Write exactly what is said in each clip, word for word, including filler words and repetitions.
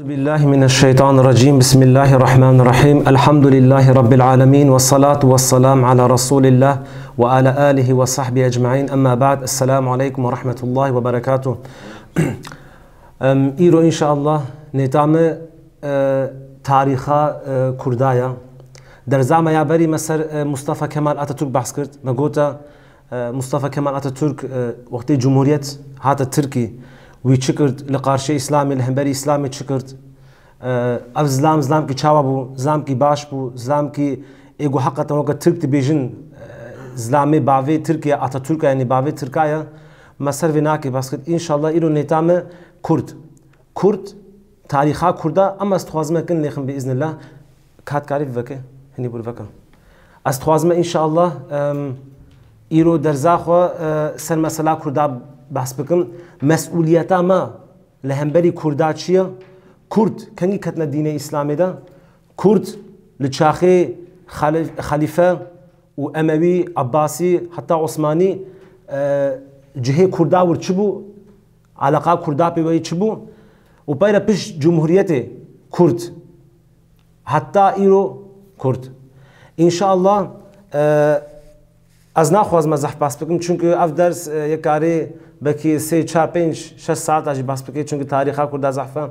بالله من الشيطان الرجيم. بسم الله الرحمن الرحيم. الحمد لله رب العالمين. والصلاة والسلام على رسول الله وعلى آله وصحبه أجمعين. أما بعد. السلام عليكم ورحمة الله وبركاته. Em, îro înşallah nêta me, e, tarîxa, e, Kurda ya. Derza me ya berî me ser, e, Mustafa Kemal Atatürk behs kir. Me gota, e, Mustafa Kemal Atatürk, e, wextê Cumhuriyet hate Tirkî, wî çi kir li qarşê Îslamê, li hemberî Îslamê çi kir? E, ev zilam, zilamkî çawa bû? Zilamkî baş bû? Zilamkî ê ku heqeten weke Tirk dibêjin, e, zilamê bavê Tirkiye, Atatürk e, yanî bavê Tirka ye. Me ser vê nakê behs kir. Înşallah îro nêta me Kurd. Kurd, tarîxa Kurda, em ez dixwazim kin lêxim bi îznillah. Kat karî veke, hinî bûr veke. Ez dixwazim înşallah, em, îro derza xwe, e, ser mesela Kurda behs bikim. Mesûliyeta me li hemberî Kurda çi ye? Kurd kengî ketine dînê Îslamê de? Kurd li çaxê Xalîf-, Xalîfe û Emewî, Ebbasî, heta Osmanî, e, cihê Kurda wir çi bû? Alaqa Kurda pê weyî çi bû? Û peyre pişt Cumhuriyetê Kurd, heta îro Kurd. Înşallah, e, ez naxwazim ez zehf behs bikim, çunku ev ders, e, yê karê belkî sê, çar, pênc, şeş saeta jî behs bike, çunku tarîxa Kurda zehf e.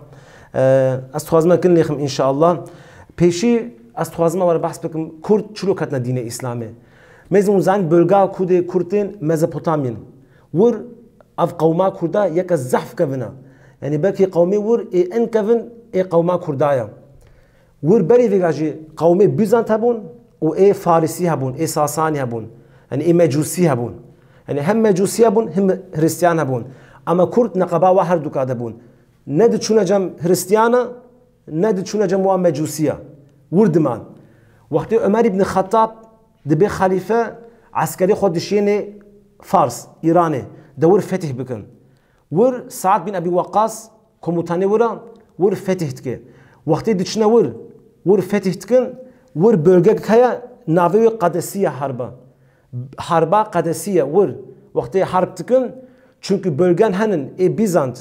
E, ez dixwazim kin lêxim înşallah. Pêşî ez dixwazim were behs bikim, Kurd çilo ketine dînê Îslamê. Mêzin û zanîn bölga ku dê Kurd tên Mezopotamyên. Wir ev qewma Kurda yeke zehf kevin e. Yanî belkî qewmê wir ê en kevin ê qewma Kurda ye. Wir berî vêga jî qewmê Bîzant hebûn û ê Farisî hebûn, ê Sasanî hebûn. Yanî ê Mecûsî hebûn. Yanî hem Mecûsî hebûn, hem Hristiyan hebûn. Ama Kurd neqeba wa her duka de bûn. Ne diçûne cem Hristiyana, ne diçûne cem wa Mecûsiya. Wir diman. Wextê Ömer îbn Xettab dibe xelîfe, eskerê xwe dişênê Fars, Îranê, de wir fetih bikin. Wir Saad bin Ebî Weqqas komutanê wir a, wir fetih dike. Wextê diçine wir, wir fetih dikin, wir bölgek heye, navê wê Qadesiye herbe. Harba Qadesiye wir wextê harb dikin, çunku bölgen henin ê Bîzant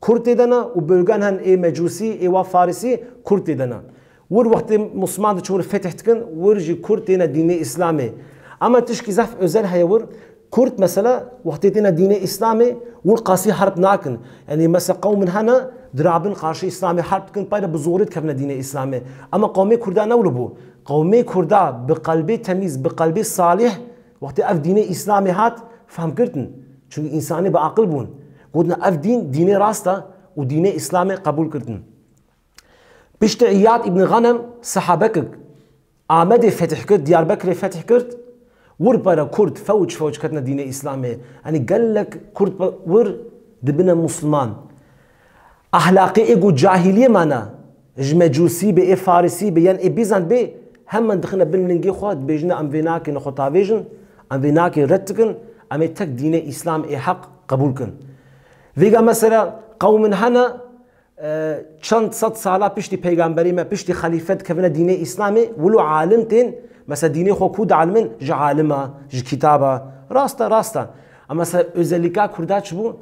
Kurd tê de ne û bölgen henin ê Mecûsî, ê wa Farisî Kurd tê de ne. Wir wextê Musliman diçin wir fetih dikin, wir jî Kurd têne dînê Îslamê. Ama tişkî zehf özel heye wir, Kurd mesela wextê têne dînê Îslamê, wir qasî harb nakin. Yanî mesela qewmin hene, dirabin qarşî Îslamê harb dikin, payre bi zorê dikevine dînê Îslamê. Ama qewmê Kurda ne wilo bû. Qewmê Kurda bi qelbê temîz, bi qelbê salih, wextê ev dînê Îslamê hat, fehm girtin. Çunku însanê bi aqil bûn. Gotin, ev dîn, dînê rast e û dînê Îslamê qebûl girtin. Piştî Îyad îbn Xanem sehabekik Amedê fetih kir, Diyarbekirê fetih kir, wir pere Kurd fewç fewç ketine dînê Îslamê. Yanî gelek Kurd pe-, wir dibine Musliman. Ahlaqê ê ku cahiliyê mane, ji Mecûsî be, ê Farisî be, yan ê Bîzant be, hemen dixine bin lingê xwe, dibêjine, em vê nakê nexwe tavêjin, em vê nakê red dikin, em ê tek dînê Îslam ê heq qebûl kin. Vêga mesela qewmin hene, e, çend sed sala piştî peygamberî me, piştî xelîfe dikevine dînê Îslamê, wilo alim tên, mesela dînê xwe ku dialimin, ji alima, ji kitaba. Rast e, rast e. Ama mesela özelîka Kurda çi bû?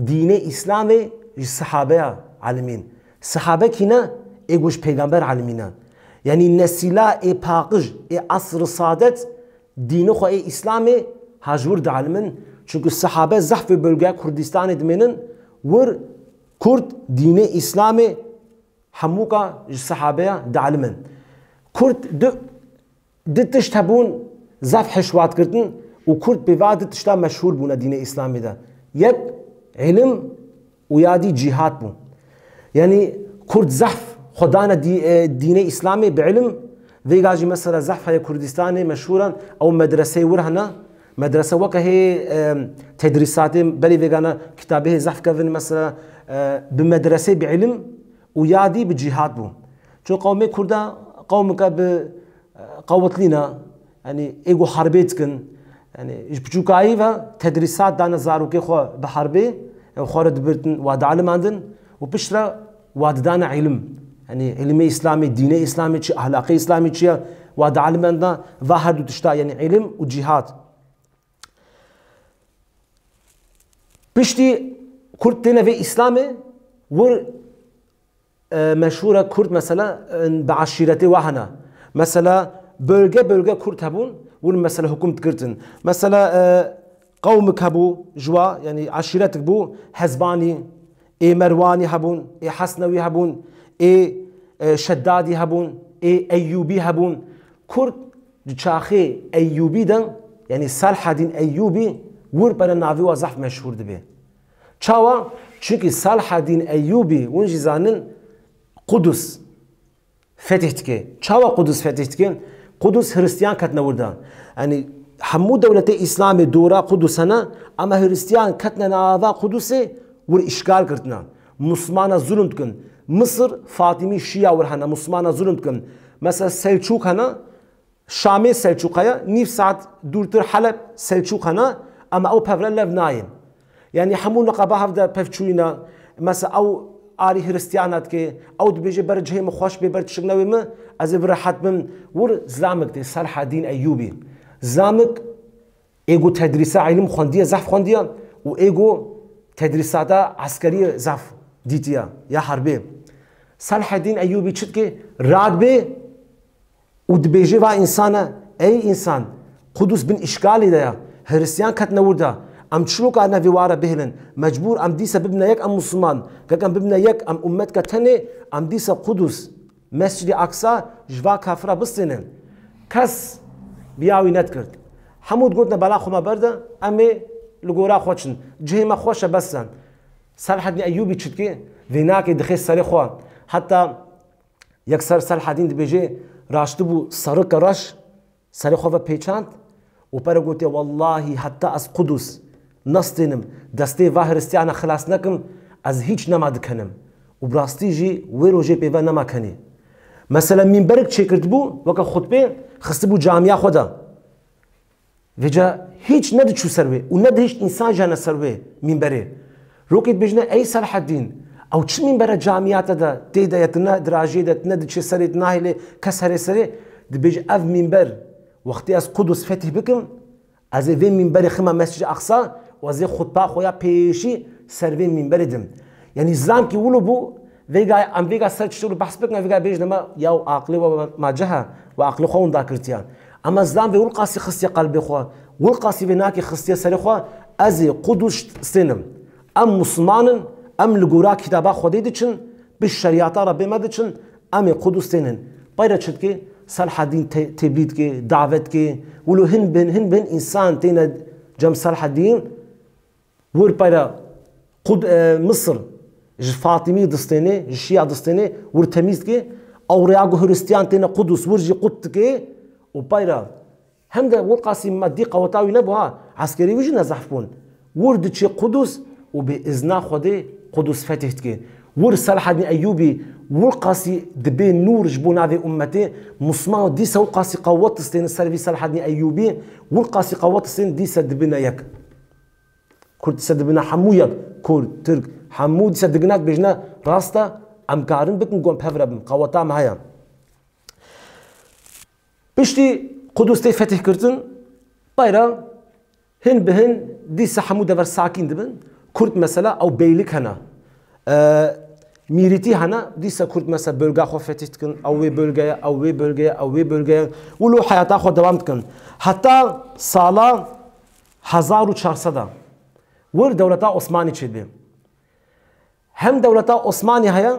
Dînê Îslamê ji sehabeya elimîn. Sehabe kî ne? Ê ku ji peygamber elimîne. Yanî nesîla ê paqij, ê esr saadet, dînê xwe ê Îslamê ha ji wir dielimin. Çunku sehabe zehf vê bölgeya Kurdistanê dimênin, wir Kurd dînê Îslamê hemûka ji sehabeya dielimin. Kurd du Di tişt hebûn zaf hişwat girtin û Kurd bi va di tişta meşhûr bûne dînê Îslamê de. Yek, îlim û ya dî cîhad bû. Yanî Kurd zehf xwe dane dî-, e, dînê Îslamê bi îlim. Vêga jî mesela zehf heye Kurdistanê meşhûran, ew medreseyê wir hene. Medrese weke hê, e, tedrîsatê berî vêgana kitabê hê zehf kevin mesela, e, bi medresê bi îlim û ya dî bi cîhad bû. Çun qewmê Kurda qewmeke bi qewitlîna, yanî ê ku herbê dikin, yanî ji piçûkayî ve tedrîsat dane zarokê xwe bi herbê, ew xwe re dibirtin, wa dialimandin û piştre wa didane îlim. Yanî îlimê Îslamê, dînê Îslamê çi, ahlaqê Îslamê çi ye, wa dialimandina, va her du tişta, yanî îlim û cîhad. Piştî Kurd têne vê Îslamê, wir e, meşhûr e, Kurd mesela, e, bi eşîretê wa hene. Mesela bölge bölge Kurd hebûn, wir mesela hukûm dikirtin. Mesela, e, qewmik hebû ji wa, yanî eşîretik bû, Hezbanî, ê Merwanî hebûn, ê Hesnewî hebûn, ê, e, Şeddadî hebûn, ê Eyyûbî hebûn. Kurd di çaxê Eyyûbî de, yanî Selhedîn Eyyûbî, wir pere navê wa zehf meşhûr dibe. Çawa? Çunkî Selhedîn Eyyûbî, hûn jî zanin, Qudus fetih dike. Çawa Qudus fetih dike? Qudus Hiristiyan ketine wir de. Yanî hemû dewletê Îslamê dora Qudus hene, ama Hiristiyan ketine nava Qudusê, wir îşgal kirtine. Musmana zulm dikin. Misir, Fatîmî Şîya wir hene, Musmana zulm dikin. Mesela Selçûk hene, Şamê Selçûq heye, nîv saet dûrtir Heleb Selçûq hene, ama ew pevre lev nayên. Yanî hemû niqaba hev de pevçûyî ne. Mesela ew arî Hiristiyan dike, ew dibêje ber cihê min xweş bê, ber tişik newê min, ez ê bi rehet bim. Wir zilamik tê, Selhedîn Eyyûbî. Zilamik ê ku tedrîsa îlim xwendiye, zehf xwendiye û ê ku tedrîsata eskeriyê zehf dîtiye, ya herbê. Selhedîn Eyyûbî çi dike? Radibê û dibêje va însana, ey însan, Qudus bin îşgalê de ya, Hiristiyan ketine wir de, em çilo karine vê ware bihêlin, mecbûr em dîsa bibine yek em Musliman, gek em bibine yek em ummetka tenê, em dîsa Qudus, Mescîdê Aksa ji va kafira bistênin. Kes biya wî nedikirt. Hemû digotine bela xwe me berde, em ê li gora xwe çin. Cihê me xweş e bes e. Selhedîn Eyyûbî çi dike? Vê nake dixê serê xwe. Heta Yekser Selhedîn dibêje, raştibû serike reş serê xwe ve pêçand û pere gotiye, wellahî heta ez Qudus nestênim, destê va Hiristiyana xilas nekim, ez hîç nema dikenim. Û bi rastî jî wê rojê pê ve nema kenî. Mesela mînberik çêkirtibû, weke xutbê xistibû camiya xwe de. Vêca hîç nediçû ser wê û nedihişt însan jane ser wê mînberê. Rokê dibêjine, ey Selhedîn, ew çi mînbere camiya te de tê de ye, tu ne dirajê de, tu ne diçê serê, tu nahêlê kes herê serê? Dibêje, ev mînber, wextê ez Qudus fetih bikim, ez ê vê mînberê xima Mescid Aqsa û ez ê xutba xwe ya pêşî ser vê mînberê dim. Yanî zilamkî wilo bû, vêga, em vêga ser çi wilo behs bikin, em vêga bêjin, me ya aqilê we ma cih e, we aqilê xwe winda kirtiye. Ema zilam vê wilqasî xistiye qelbê xwe, wilqasî vê nakê xistiye serê xwe, ez ê Qudus stênim. Em Musliman in, em li gora kitaba Xwedê diçin, bi şeriyata Rebbê me diçin, em ê Qudus tênin. Peyre çi dike? Selhedîn te-, teblî dike, davet dike. Wilo hin bin, hin bin însan têne cem Selhedîn. Wir peyre Qud-, e, Misir ji Fatîmî distêne, ji Şîya distêne, wir temîz dike. Ew rêya ku Hiristiyan têne Qudus, wir jî qut dike. Û peyre hem de wilqasî madî qeweta wî nebû ha, eskerî wî jî ne zehf bûn. Wir diçe Qudus û bi izna Xwedê Qudus fetih dike. Wir Selhedîn Eyyûbî wilqasî dibe nûr ji bo navê ummetê, Musliman dîsa wilqasî qewet distêne ser vî Selhedîn Eyyûbî, wilqasî qewet distêne dîsa dibine yek. Kurd dîsa dibine hemû yek, Kurd, Tirk, hemû dîsa digine dibêjine rast e, em karin bikin ku em pevre bin, qeweta me heye. Piştî Qudus tê fetih kirtin, peyre hin bi hin dîsa hemû dever sakîn dibin. Kurd mesela ew beylik hene. E, mîrîtî hene, dîsa Kurd mesela bölga xwe fetih dikin, ew wê bölgeye, ew wê bölgeye, ew wê bölgeye. Wilo heyata xwe dewam dikin. Heta sala hezar û çar sed a wir dewleta Osmanî çêdibe. Hem dewleta Osmanî heye,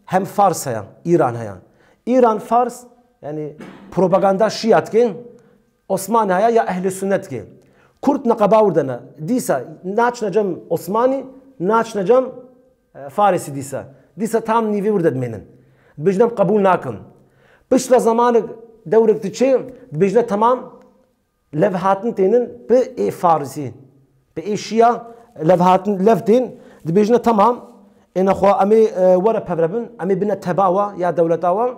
hem Fars heye, Îran heye. Îran, Fars, yanî propaganda Şîya dike, Osmanî heye ya Ehlî Sunnet dike. Kurd neqeba wir de ne. Dîsa naçine cem Osmanî, naçine cem, e, Farisî dîsa. Dîsa tam nîvê wir de dimênin. Dibêjin em qebûl nakin. Piştre zemanek dewrek diçe, dibêjine temam, levhatin tênin bi ê Farisî, bi ê Şîya levhatin, lev tên, dibêjine temam, êne xwe em ê, e, were pevre bin, em ê bine teba we ya dewleta we,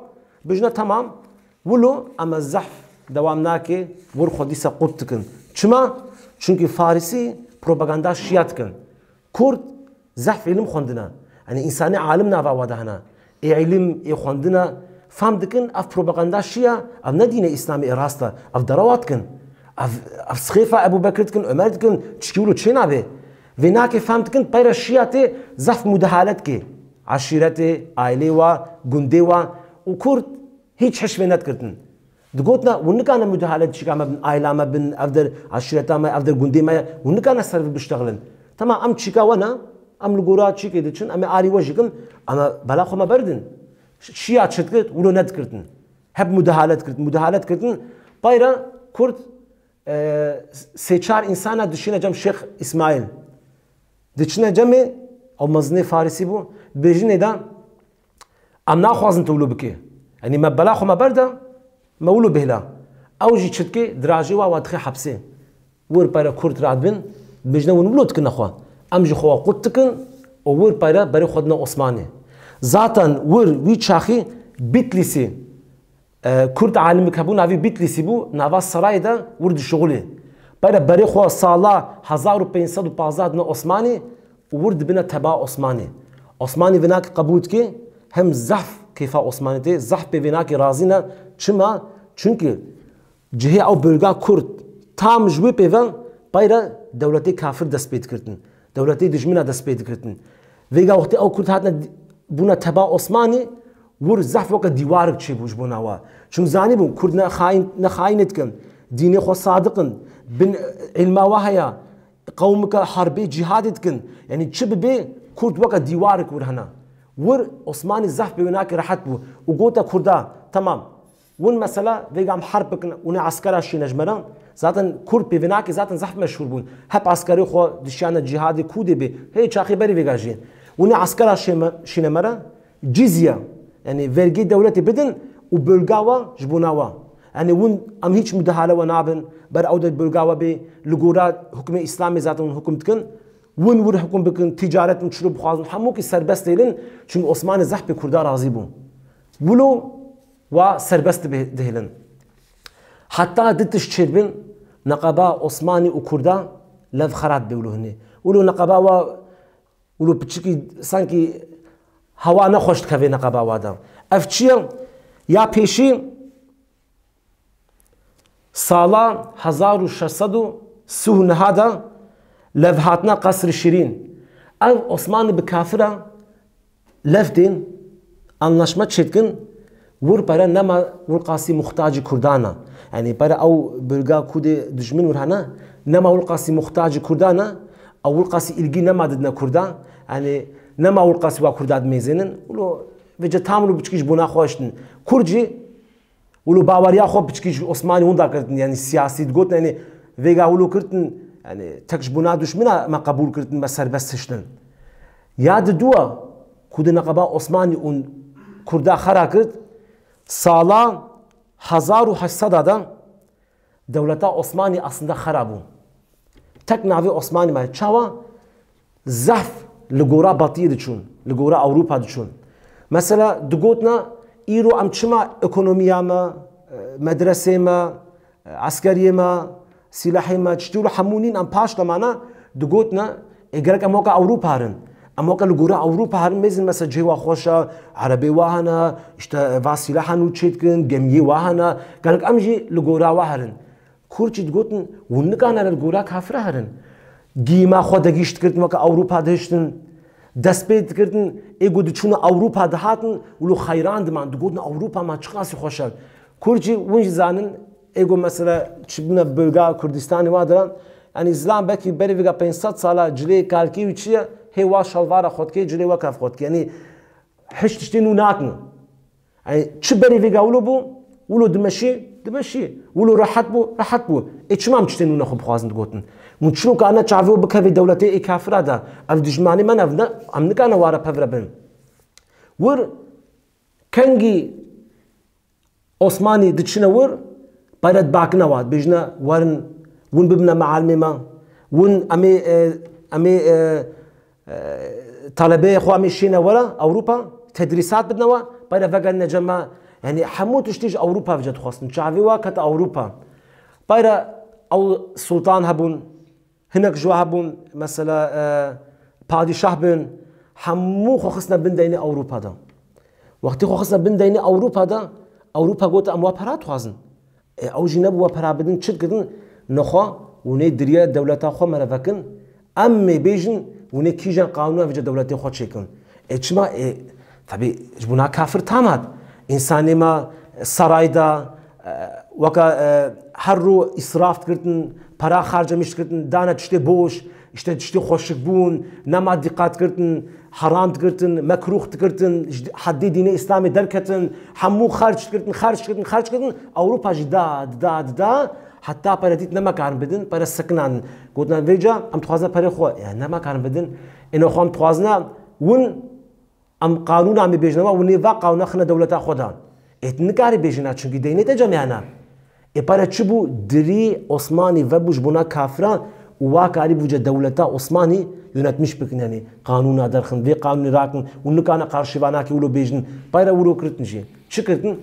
dibêjine temam, wilo ema zehf dewam nake, wir xwe dîsa qut dikin. Çima? Çunkî Farisî propaganda Şîya dikin. Kurd zehf îlim xwendine. Yanî însanê alim nava we de hene. Ê îlim, ê xwendine, fam dikin, ev propaganda Şîya, ev ne dînê Îslamê ê rast e. Ev derewa dikin. Ev, ev sixêfa Ebû Bekir dikin, Omer dikin, çikî wilo çê nabe. Vê nakê fam dikin, peyre Şîya tê zehf mudahalet kê. eşîretê, ailê wa, gundê wa û Kurd hîç hişvê nedikirtin. Digotina, hûn nikane mudahalet çîka me bin, aila me bin, ev der eşîreta me, ev der gundê me ye, hûn nikane ser vê biştexilin. Tamam, em çîka we ne, em li gora çîkê diçin, em ê arî we jî kin, em ê bela xwe me berdin. Ş-, şiya çi dikir, wilo nedikirtin. Hep mudahalet kirtin, mudahalet kirtin. Payra Kurd, e, sê çar însana dişîne cem Şêx Îsmaîl. Diçine cemê, ew mezinê Farisî bû, dibêjinê de, em naxwazin tu wilo bikê. Yanî me bela xwe me berda, me wilo bêhla. Ew jî çi dikê, dirajê wa, wa dixê hepsê. Wir pere Kurd radibin, dibêjine hûn wilo dikin nexwe. Em jî xwe qut dikin û wir pere berê xwe dine Osmanê. Zaten wir wî çaxî Bitlîsî, e, Kurd alimik hebû, navî Bitlîsî bû, nava serayê de wir dişuxulê. Pere berê xwe sala hezar û pênc sed û pazdeh dine Osmanî û wir dibine teba Osmanî. Osmanî vênakê qebûl dike, hem zehf kêfa Osmanî tê, zehf pê vênakê razî ne. Çima? Çunkî cihê ew bölga Kurd tam ji wê pê ve payra dewletê kafir dest pê dikirtin. Dewletê dijmina dest pê dikirtin. Vêga wextê ew Kurd hatine di-, bûne teba Osmanî, wir zehf weke dîwarik çêbû ji bona wa. Çimkî zanîbûn Kurd ne xayîn, ne xayînê dikin. Dînê xwe sadiq in. Bin îlma wa heye. Qewmike herbê cîhadê dikin. Yanî çi bibe Kurd weke dîwarik wir hene. Wir Osmanî zehf pê wênakê rehet bû. Û gote Kurda, temam. Win mesela vêga em herb bikin, win ê eskera şîne ji me re. Zaten Kurd pê vê nake, zaten zehf meşhûr bûn. Hep eskerê xwe dişiyane cîhadê kûdê bê. Hê çaxê berî vêga jî. Win ê eskera şê me, şîne me re, cizye, yanî vergî dewletê bidin û bölga wa ji bona wa. Yanî win em hîç müdahale we nabin, ber ew de bölga we bê, li gora hukmê Îslamê zaten win hukum dikin. Win wir hukum bikin, ticaret û çilo bixwazin, hemûkî serbest dihêlin, çunku Osmanê zehf pê Kurda razî bû. Wilo wa serbest dibe-, dihêlin. Heta di tişt çêdibin, neqeba Osmanî û Kurda lev xera dibe wilo hinê. Wilo neqeba wa, wilo piçikî sankî hewa nexweş dikeve neqeba wa de. Ev çi ye? Ya pêşî sala hezar û şeş sed û sî û neh de lev hatine Qesrî Şîrîn. Ev Osmanî bi kafira lev tên, anlaşma çêdikin, wir pere nema wilqasî muxtacî Kurdan e. Yanî pere ew bölga ku dê dijmin wir hene, nema wilqasî muxtacî Kurdan e, ew wilqasî îlgî nema didine Kurda. Yanî nema wilqasî wa Kurda dimêzênin. Wilo vêce tam wilo piçkî ji bona xwe hiştin. Kurd jî Wilo baweriya xwe piçkî ji Osmanî winda kirtin, yanî siyasî digotin, yanî vêga wilo kirtin, yanî tek ji bona duşmina me qebûl kirtin, me serbest hiştin. Ya diduwa ku di neqeba Osmanî û Kurda xera kirt, sala hezar û heşt sed de dewleta Osmanî aslında xera bû. Tek navê Osmanî me. Çawa? Zehf li gora Batiyê diçûn, li gora Ewropa diçûn. Mesela, digotina, îro em çima ekonomiya me, e, medresê me, e, eskeriyê me, sîlehê me, tiştî wilo hemû nîn, em paş de mane, digotina, ê, gerek em weke Ewropa herin. Em weke li gora Ewropa herin, mêzin, mesela, cihê wa xweş e, erebê wa hene, işte, va sîleha nû çêdikin, gemiyê wa hene, gerek em jî li gora wa herin. Kurd jî digotin, hûn nikane li gora kafira herin. Gîma xwe degîş dikirtin, weke Ewropa dihiştin. Dest pê dikirtin, ê ku diçûne Ewropa dihatin, wilo xeyran diman. Digotin, Ewropa ma çiqasî xweş e. Kurd jî, hûn jî zanin, ê ku mesela çi bûne bölga Kurdistanê wa diran, yanî zilam belkî berî vêga pênc sed sala cilê kalkê wî çi ye, hê wa şalvara xwe dikê, cilê weke xwe dikê. Yanî hiç tiştê nû nakin. Ey, çi berî vêga wilo bû, wilo dimeşî, dimeşî. Wilo rehet bû, rehet bû. Ê çima em tiştên nû nexwe bixwazin digotin? Hûn çilo kane çavê we bikevê dewletê ê kafira de? Ev dijmanê me ne, ev ne, em nikane ware pevre bin. Wir kengî Osmanî diçine wir, pere dibakine wa, dibêjine werin, win bibine mealimê me. Win em ê, e, em ê, e, e, talebeyê xwe em ê şêne were Ewropa, tedrîsat bidine we, pere vegerine cem me. Yanî hemû tiştî ji Ewropa vêce dixwestin. Çavê we kete Ewropa. Pere ew sultan hebûn, hinek ji we hebûn, mesela, e, padîşah bin, hemû xwe xistine bin deynê Ewropa de. Wextî xwe xistine bin deynê Ewropa de, Ewropa gote, em wa pera dixwazin. Ê, ew jî nebû we pera bidin, çi dikirin? Nexwe, hûn ê diriye dewleta xwe me re vekin, em ê bêjin, hûn ê kîjan qanûna vêce dewletê xwe çêkin. E çima? E, tabi ji bona kafir tam hat. Însanê me saray da, e, weka, e, her ro îsraf dikirtin, para xercemîş dikirtin, dana tiştê boş, işte tiştê xweşik bûn, nema dîqat kirtin, heram dikirtin, mekruh dikirtin, ji heddê dînê Îslamê derketin, hemû xerc dikirtin, xerc dikirtin, xerc dikirtin. Ewropa jî da, dida, dida, heta pere dît nema karin bidin, pere sekinan. Gotina vêca, em dixwazine perê xwe, yani nema karin bidin. Êno xwe em dixwazine win Em qanûna me bêjine wa, û nê va qanûna xine dewleta xwe de. Ê tu nikarî bêjî na, çunkî deynê te cem hene. Ê pere çi bû? Dirî Osmanî vebû ji bona kafiran û wa karî bû ce dewleta Osmanî yönetmiş bikin, yani qanûna derxin, vê qanûnê rakin û nikane qarşî va nakê wilo bêjin. Pere wilo kirtin jî. Çi kirtin?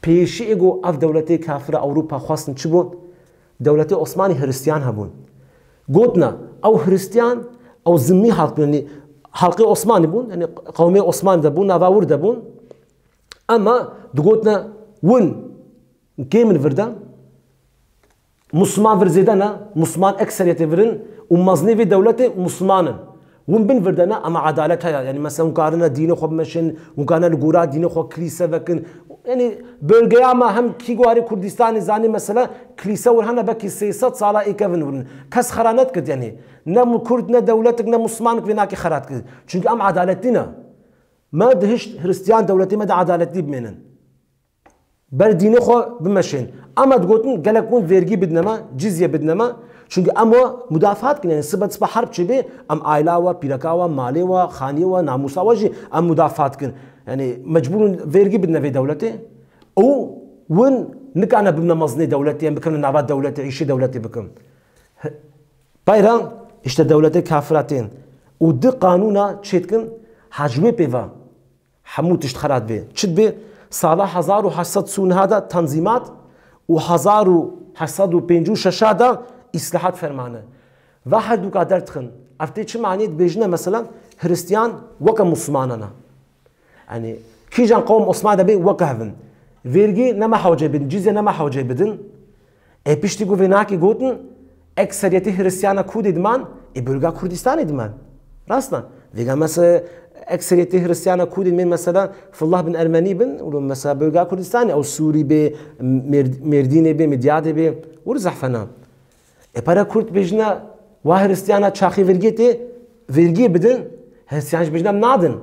Pêşî êgo ev dewletê kafira Ewropa xwestin çi bû? Dewletê Osmanî Hiristiyan hebûn. Gotina, ew Hiristiyan, ew zimmî halk bûn, yanî halkê Osmanî bûn, yanî qewmê Osmanî de bûn, nava wir de bûn. Ema digotina win kê min vir de, Musliman vir zêde ne, Musliman ekseriyetê vir in û mezinê vê dewletê Musliman in. Hûn bin vir de ne, ama edalet heye. Yanî mesela hûn karine dînê xwe bimeşin, hûn karine li gora dînê xwe kilîse vekin. Yanî bölgeya me hem kî guharê Kurdistanê zanî mesela kilîse wir hene belkî sê sed sala êkevin wir in. Kes xera nedikir yanî. Ne mu-, Kurd, ne dewletik, ne Muslimanik vê nakê xera dikir. Çunkî em edaletî ne. Me dihişt Hristiyan dewletê me de edaletlî bimênin. Ber dînê xwe bimeşên. Ema digotin gelek hûn vergî bidine me, cizye bidine me. Çunkî em we mudafaat kin. Yanî sibe sibe herb çêbê, em aila we, pîreka we, malê we, xaniyê we, namûsa we jî em mudafaat kin. Yanî mecbûr in vergî bidine vê dewletê. Û win nikane bimne mezinê dewletê, em bikevne nava dewletê, îşê dewletê bikin. Peyra işte dewletê kafira tên. Û di qanûna çêdikin, hecwê pê ve. Hemû tişt xera dibê. Çi dibê? Sala hezar û heşt sed sû niha de tenzîmat û hezar û heşt sed û pêncî û şeş de îslahat fermane. Va her dûka derdixin. Ev tê çi manî dibêjine mesela Hristiyan weke Muslimana ne. Yanî kîjan qewm Osman de bê weke hev in. Vergî nema hewcê bidin, cizye nema hewcê bidin. Ê piştî ku vê nakê gotin, ekseriyetê Hristiyana Kurdê diman, ê bölga Kurdistanê diman. Rast e? Vêga mesela ekseriyetê Hristiyana Kurdê dimên mesela Fillah bin Ermenî bin, û mesela bölga Kurdistanê, ew Sûrî bê, Mêr-, Mêrdînê bê, Midyadê bê, wir zehfena. Ê pere Kurd bêjine, wa Hristiyana çaxê vergiyê tê, vergiyê bidin, Hristiyan jî bêjine em nadin.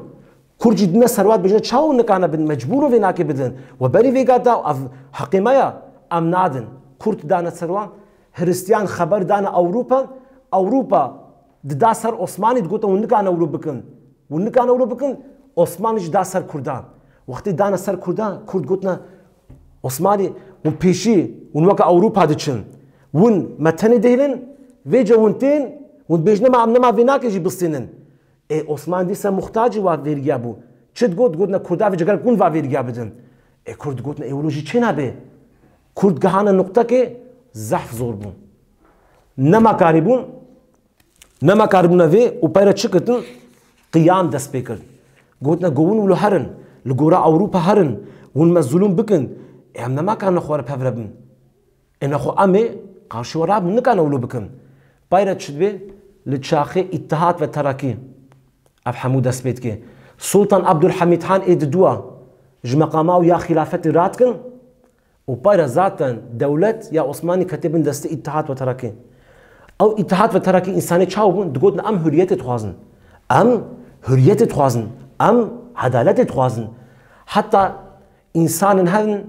Kurd jî dine ser wa dibêjine, çawa nikane bidin, mecbûr in vê nakê bidin. We berî vêga da, ev heqê me ya, em nadin. Kurd dane ser wa, Hristiyan xeber dane Ewropa, Ewropa dida ser Osmanî, digotin hûn nikane wilo bikin. Hûn nikane wilo bikin, Osmanî jî da ser Kurdan. Wextê dane ser Kurdan, Kurd gotine Osmanî, hûn pêşî, hûn weke Ewropa diçin. Hûn me tenê dihêlin, vêce hûn tên, hûn dibêjine me em nema vê nakê jî bistînin. Ê Osman dîsa muxtacî wa vergiya bû. Çi digot? Gotine Kurda vêce gelek hûn va vergiya bidin. Ê Kurd gotine ê wilo jî çê nabe. Kurd gihane nuqtekê zehf zor bû. Nema karîbûn, nema karîbûne vê û peyre çi kitin? Qiyam dest pê kir. Gotine go hûn wilo herin, li gora Ewropa herin, hûn me zulûm bikin. Ê em nema karine xwe re pevre bin. Ê nexwe em ê qarşî we rabin, nikane wilo bikin. Peyre çi dibê? Li çaxê Îttihat ve Terakî ev hemû dest pê dike. Sultan Abdulhamîd Han ê diduwa ji meqama û ya xîlafetê radikin û peyre zaten dewlet ya Osmanî kete bin destê Îttihat ve Terakî. Ew Îttihat ve Terakî însanê çawa bûn? Digotin em hurriyetê dixwazin. Em hurriyetê dixwazin. Em edaletê dixwazin. Heta însanên herin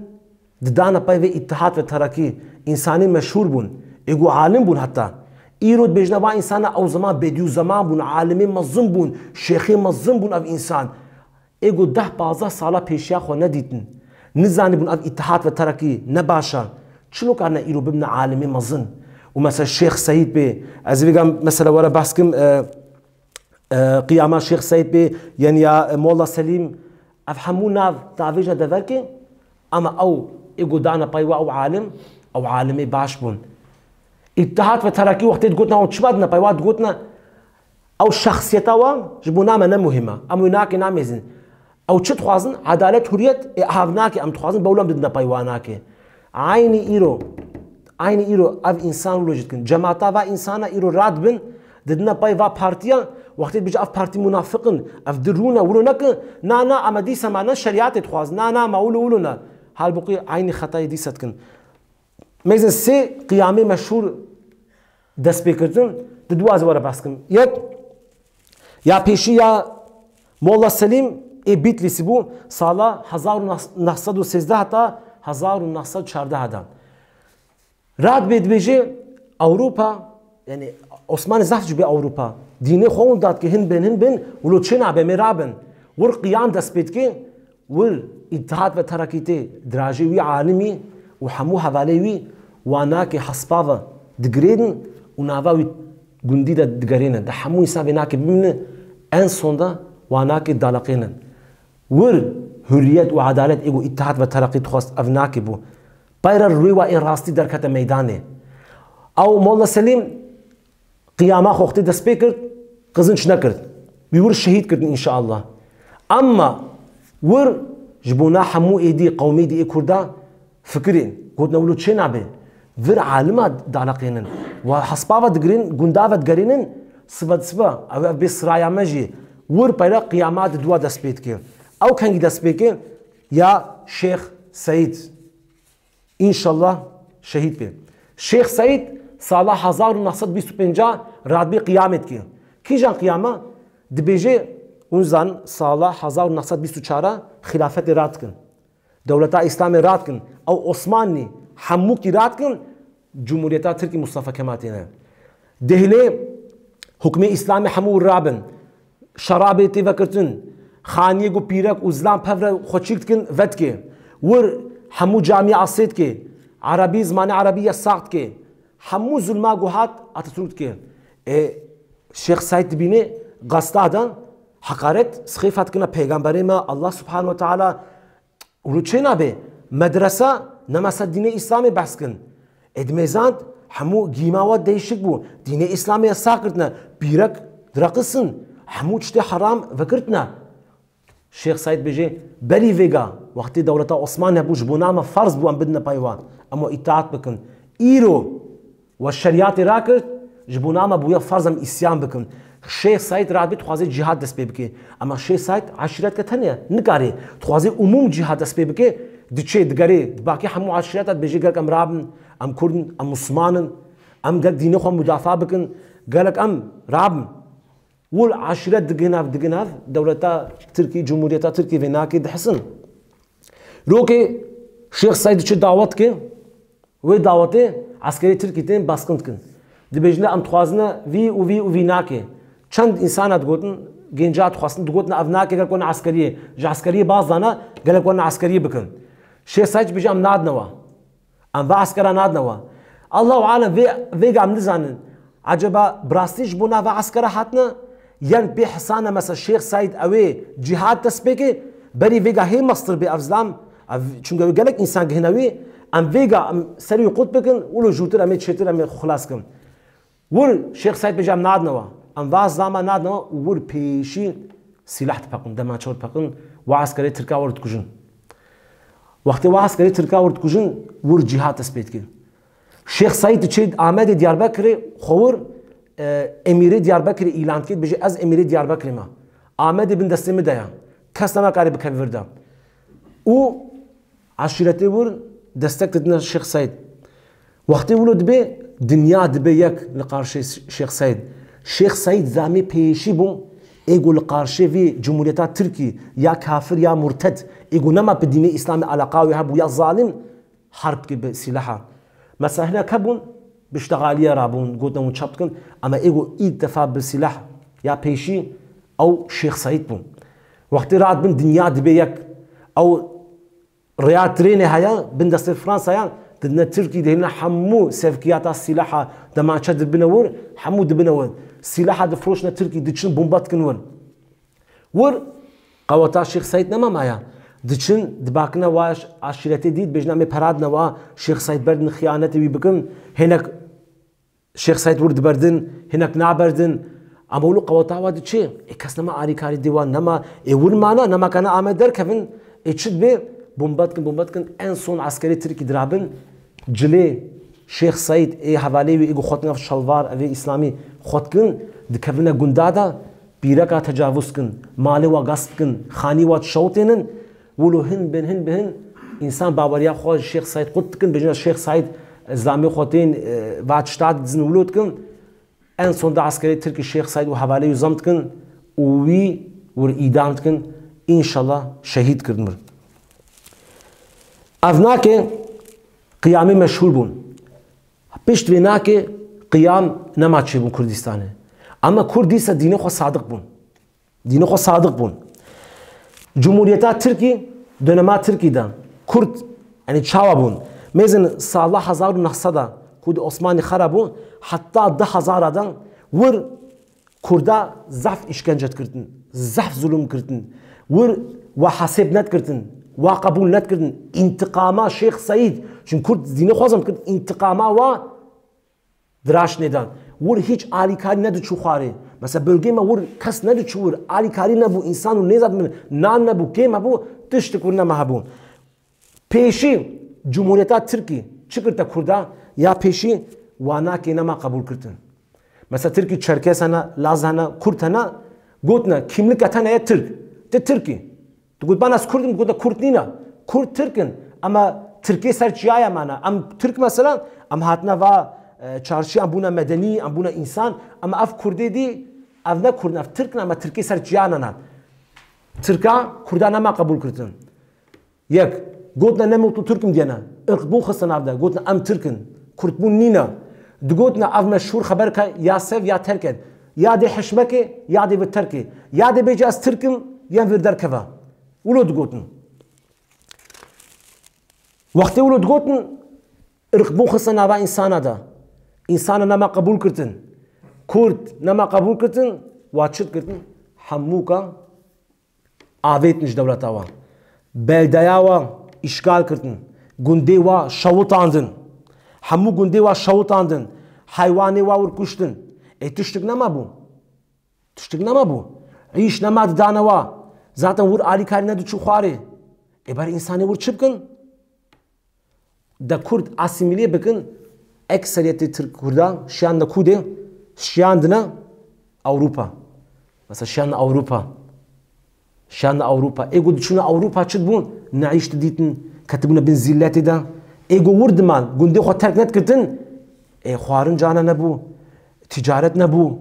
Didane pey vê Îttihat ve Terakî, însanê meşhûr bûn, êgo alim bûn heta. Îro dibêjine va însana ew zeman bedîûzeman bûn, alimê mezin bûn, şêxê mezin bûn ev însan. Êgo deh pazdeh sala pêşiya xwe nedîtin. Nizanîbûn ev Îttihat ve Terakî ne baş e. Çilo karine îro bibine alimê mezin? Û mesela Şêx Seîd bê, ez vêga mesela were behs kim, e, e, qiyama Şêx Seîd bê, yanî ya, e, Molla Selîm, ev hemû nav davêje deverkê, ama ew ê ku dane pey we ew alim, ew alimê baş bûn. Îttihat ve Terakî wextê digotina ew çima dine pey we, digotina ew şexsiyeta we ji bo name ne muhîm e. Em wê nakê namêzin. Ew çi dixwazin? Edalet, huriyet, ê ev nake, em dixwazin bewlem didine pey wan nake. Eynî îro, eynî îro ev însan wilo jî dikin. Cemata va însana îro radibin, Didine pay va partiya, wextê dibêje ev partî munafiq in, ev di rû ne, wilo nekin, na, na, em ê dîsa me ne şerîetê dixwazin, na, na, me wilo, wilo ne. Halbukî eynî xetayê dîsa dikin. Mêzin sê qiyamê meşhûr dest pê kirin, di dua ez were behs kim. Yek, ya pêşî ya Molla Selîm ê Bîtlîsî bû, sala hezar û neh sed û sêzdeh heta hezar û neh sed û çardeh de. Rad bê dibêje Ewropa, yani Osmanî zehf ji bê Ewropa. Dînê xwe hûn dat ki hin bin, hin bin, wilo çê nabe me rabin. Wir qiyam dest pê dike, wir îtihad ve terakîtê dirajê wî alimî û hemû hevalê wî wanakê hespa ve digirêdin û nava wî gundî de digerênin. De hemû însan vê nakê bimînin, en sonda wanakê daleqênin. Wir hurriyet û edalet ê ku îtihad ve terakî dixwest ev nakê bû. Peyra rûyê wa ê rastî derkete meydanê. Ew Molla Selîm qiyama xwe wextê dest pê kir, qizinç nekir. Wî wir şehîd kirin înşeallah. Emma wir ji bona hemû êdî qewmê dî ê Kurda fikirên, gotine wilo çê nabe. Vir alima daleqênin. Wa hespa ve digirên, gunda ve digerênin, sibe sibe. Ew ev bê siraya me jî. Wir peyra qiyama di dua dest pê dike. Ew kengî dest pê ke? Ya Şêx Seîd. Înşallah şehîd bê. Şêx Seîd sala hezar û neh sed bîst û pênc radbê qiyamê dike. Kîjan qiyama? Dibêje, hûn zanin sala hezar û neh sed bîst û çar xilafetê radikin. Dewleta Îslamê radikin. Ew Osmanlî hemûkî radikin. Cumhuriyeta Tirkî Mustafa Kemal têne. Dehlê hukmê Îslamê hemû rabin. Şerabê tê vekirtin. Xaniyê ku pîrek û zilam pevre xwe çîk dikin, vedike. Wir hemû camî asê dike. Erebî, zimanê erebî yesaq dike. Hemû zulma ku hat Atatürk dike. Ê Şêx Seîd dibîne gasta de heqaret, sixêfa dikine peygamberê me, Allah Subhanahu ve Teala. Û çê nabe, medresa nema ser dînê Îslamê behs kin. Ê dimêzand hemû gîma wa değişik bû. Dînê Îslamê ya sağ kirtine, pîrek direqisin, hemû tiştê heram vekirtine. Şêx Seîd bêje, berî vêga, wextê dewleta Osmanî hebû, ji bona me ferz bû em bidine pay wa, em wa îtaat bikin. Îro, we şerîatê rakir, ji bona me bûye ferz em îsyan bikin. Şêx Seîd radbê dixwaze cîhad dest pê bike. Ema Şêx Seîd eşîret ke tenê nikare. Dixwaze umûm cîhad dest pê bike, diçe, digerê, dibakê hemû eşîreta dibêje gelek em rabin, em Kurd in, em Misliman in, em gelek dînê xwe mudafaa bikin, gelek em rabin. Wil eşîret digihine hev, digihine hev, dewleta Tirkî, Cumhuriyeta Tirkî vê nakê dihisin. Rokê Şêx Seîd diçe dawet ke, Wê dawetê eskerê Tirkî tên baskın dikin. Dibêjine em dixwazine vî û vî û vî nake. Çend însana digotin, gênca dixwestin, digotin ev nake, gelek wene eskeriyê. Ji eskeriyê baz dane, gelek wene eskeriyê bikin. Şêx Seîd bêje em nadine wa. Em va eskera nadine wa. Allahu alem vê, vêga em nizanin. Eceba bi rastî ji bo nava eskera hatine? Yan pê hisane mesela Şêx Seîd ew ê cîhad dest pê ke, berî vêga hê mestir bê ev zilam, ev, çunke wê gelek însan gihine wî, em vêga em serî wî qut bikin, wilo jûtir em ê çêtir em ê xilas kin. Wir Şêx Seîd bêje em nadine wa. Em va zilama nadine wa û wir pêşî sîlah dipeqin, demançe wir dipeqin, wa eskerê Tirka wir dikujin. Wextê wa eskerê Tirka wir dikujin, wir cîhad dest pê dike. Şêx Seîd diçe Amedê Diyarbekirê xwe wir, e, emîrê Diyarbekirê îlan dike, dibêje ez emîrê Diyarbekirê me. Amedê bin destê min de ye. Kes nemakarê bikeve vir de. Û eşîretê wir destek didine Şêx Seîd. Wextê wilo dibe, dinya dibe yek li qarşê Şêx Seîd. Şêx Seîd zamê pêşî bû, ê ku li qarşê vî cumhuriyeta Tirkî ya kafir ya murted, ê ku nema bi dînê Îslamê eleqa wî hebû ya zalim, harb dike bi sîlaha. Mesela hinek hebûn, bi ştexaliyê rabûn, gotin hûn çap dikin, ema ê ku îlk defa bi sîlah ya pêşî ew Şêx Seîd bû. Wextê radibin dinya dibe yek, ew rêya trênê heye, bin destê Fransaya, didine Tirkî, dihêlin hemû sevkiyata sîlaha, demançe dibine wir, hemû dibine wir. Sîlaha difiroşine Tirkî, diçin bomba dikin wir. Wir qeweta Şêx Seîd nema maya. Diçin, dibakine wa eş-, eşîretê dî, dibêjin em ê peradine wa, Şêx Seîd berdin xiyanetê wî bikin. Hinek Şêx Seîd wir diberdin, hinek naberdin. Ama wilo qeweta wa diçe. Ê kes nema alîkarî dê wan, nema ê wir mane, nema kane Amed derkevin. Ê çi dibe? Bomba dikin, bomba dikin. En son eskerê Tirkî dirabin cilê Şêx Seîd ê hevalê wî ê ku xwe dikin ev şalvar, ev ê îslamî xwe dikin, dikevine gunda de pîreka tecavuz kin, malê wa gasp kin, xanî wa dişewitênin. Wilo hin bin, hin bi hin, însan baweriya xwe ji Şêx Seîd qut dikin, bêjin Şêx Seîd zilamê xwe tên, e, va tişta dizin wilo dikin. En sonda eskerê Tirkî Şêx Seîd û hevalê wî zam dikin û wî wir îdam dikin. Înşallah şehîd kirin wir. Ev nake qiyamê meşhûr bûn. Pişt vê nake qiyam nema çêbûn Kurdistanê. Ama Kurd dîsa dînê xwe sadiq bûn. Dînê xwe sadiq bûn. Cumhuriyeta Tirkî, dönema Tirkî de Kurd, yani çawa bûn? Mêzin sala hezar û neh sed a ku di Osmanî xera bû, heta du hezar a de wir Kurda zehf îşkence dikirtin, zehf zulum kirtin. Wir wa hesêb nedikirtin, wa qebûl nedikirtin. Întiqama Şêx Seîd, çin Kurd dînê xwe zam dikirtin, întiqama wa diraş nêdan. Wir hîç alîkarî nediçû xwarê. Mesela bölgê me wir kes nediçû wir. Alîkarî nebû, însan û nêzat min nan nebû, kêm hebû, tiştik wir nema hebû. Pêşî Cumhuriyeta Tirkî çi kirte Kurda? Ya pêşî wanakê nema qebûl kirtin. Mesela Tirkî Çerkes hene, Laz hene, Kurd hene, gotine, kîmlika te ne ye Tirk. Ti Tirkî. Tu got, "Ben ez Kurd im," gote, "Kurd nîne. Kurd Tirk in. Ama Tirkê ser çiyaya mane. Em Tirk mesela, em hatine va, e, çarşî, em bûne medenî, em bûne însan. Ama ev Kurdê dî, ev ne Kurd in, ev Tirk in, ama Tirkê ser çiyaya nane." Tirka Kurda nema qebûl kirtin. Yek, gotine, "Ne mutlu Türk'üm" diyene. Irqbûn xiste nav de. Gotine, "Em Tirk in. Kurdbûn nîne." Digotine, "Ev meşhûr xeber ke ya sev ya terk e. Ya dê hişmekê, ya dê vir terkê. Ya dê bêje ez Tirk im, yan vir derkeve." Wilo digotin. Wextê wilo digotin, irqbûn xiste nava însana de. Însana nema qebûl kirtin. Kurd nema qebûl kirtin, wa çi dikirtin? Hemûka avêtin ji dewleta wan. Beldeya wan îşgal kirtin. Gundê wa şewitandin. Hemû gundê wa şewitandin. Heywanê wa wir kuştin. Ê tiştik nema bû. Tiştik nema bû. Îş nema didane wa. Zaten wir alîkarî nediçû xwarê. Ê ber însanê wir çi bikin? De Kurd asîmîlê bikin, ekseriyetê Tirk Kurda şiyandine kûdê, şiyandine Ewropa. Mesela şiyandine Ewropa. Şiyandine Ewropa. Ê ku diçûne Ewropa çi dibûn? Neîş didîtin, ketibûne bin zîlletê de. Ê ku wir diman, gundê xwe terk nedikirtin, ê xwarin cana nebû. Ticaret nebû,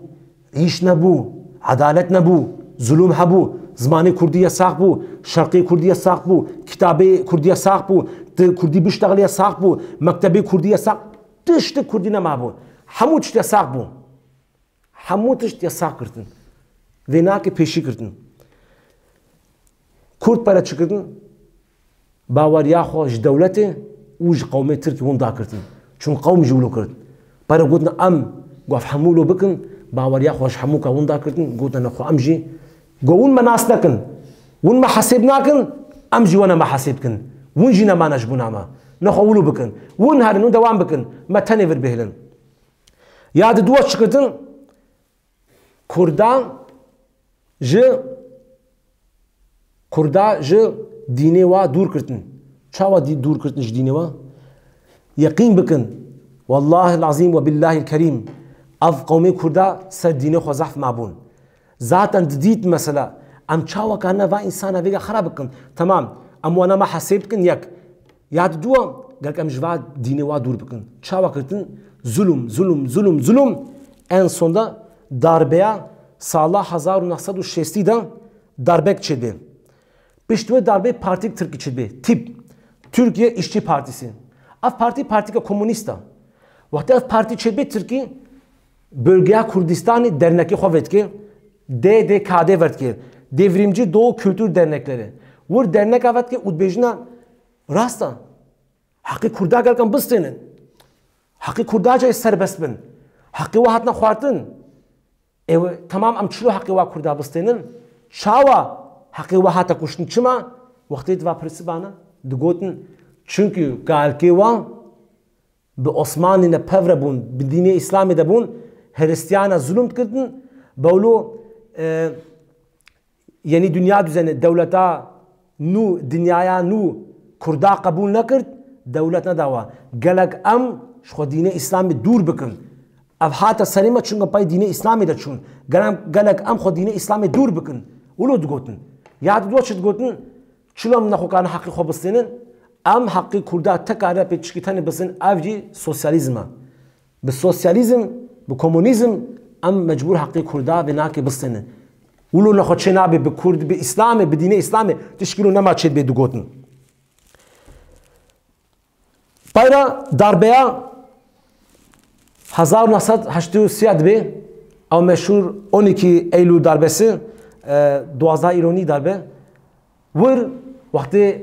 îş nebû, edalet nebû, zulum hebû, zimanê kurdî yasax bû, şerqê kurdî yasax bû, kitabê kurdî yasax bû, ti kurdî biştexilî yasax bû, mektebê kurdî yasax, tişt kurdî nemabû. Hemû tişt yasax bû. Hemû tişt yasax kirtin. Vê nake pêşî kirtin. Kurd pere çi kirin? Baweriya xwe ji dewletê û ji qewmê Tirkî winda kirtin. Çun qewm jî wilo kirin. Pere gotin em, gov hemû wilo bikin, baweriya xwe ji hemûka winda kirtin, gotin nexwe em jî, go win me nas nekin, win me hesêb nakin, em jî we ne me hesêb kin. Win jî nemane ji bona me. Nexwe wilo bikin. Win herin û dewam bikin. Me tenê vir bihêlin. Ya di dua çi kirin? Kurda ji, Kurda ji dînê wa dûr kirtin. Çawa dî-, dûr kirtin ji dînê wa? Yeqîn bikin. Wallahil azîm ve billahil kerîm. Ev qewmê Kurda ser dînê xwe zehf mabûn. Zaten didît mesela, em çawa karine va însana vêga xera bikin? Temam, em wana me hesêb dikin yek. Ya di dua, gerek em ji va dînê wa dûr bikin. Çawa kirtin? Zulum, zulum, zulum, zulum. En sonda darbeya sala hezar û neh sed û şêstî de darbek çêdê. Pişt wê darbê partik Tirkî çêdê. Tip, Türkiye İşçi Partisi. Ev partî partîka komunîst e. Wextê ev partî çêdê Tirkî, bölgeya Kurdistanê dernekê xwe vedikê, D D K D vedikê. Devrimci Doğu Kültür Dernekleri. Wir derneka vedikê û dibêjine, rast e. Heqê Kurda gelkan bistênin. Heqê Kurda cayê serbest bin. Heqê we hatina xwartin. Ew, temam, em çilo heqê wa Kurda bistênin? Çawa heqê wa hate kuştin? Çima? Wextê diva pirsî bana, digotin, çünkü kalkê wa bi Osmanlî ne pevre bûn, bi dînê Îslamê de bûn, Hristiyana zulum dikirdin, bewlo, e, yeni dünya düzeni, dewleta nû, dinyaya nû Kurda qebûl nekird, dewlet nedawa. Gelek em Ji xwe dînê Îslamê dûr bikin. Ev hate serê me çunke pey dînê Îslamê de çûn. Gelek, gelek em xwe dînê Îslamê dûr bikin. Wilo digotin. Ya di dua çi digotin? Çilo em nexwe karin heqî xwe bistênin? Em heqî Kurda tek kare pê tişkî tenê bistên, ev jî sosyalîzm e. Bi sosyalîzm, bi komunîzm em mecbûr heqî Kurda vê nakê bistênin. Wilo nexwe çê nabe bi Kurd, bi Îslamê, bi dînê Îslamê, tişkî wilo nema çê dibê digotin. Peyra darbeya hezar neh sed heştê û sê dibe, ew meşhûr on iki Eylûl darbesi, e, duwazdeh îronî darbe. Wir wextê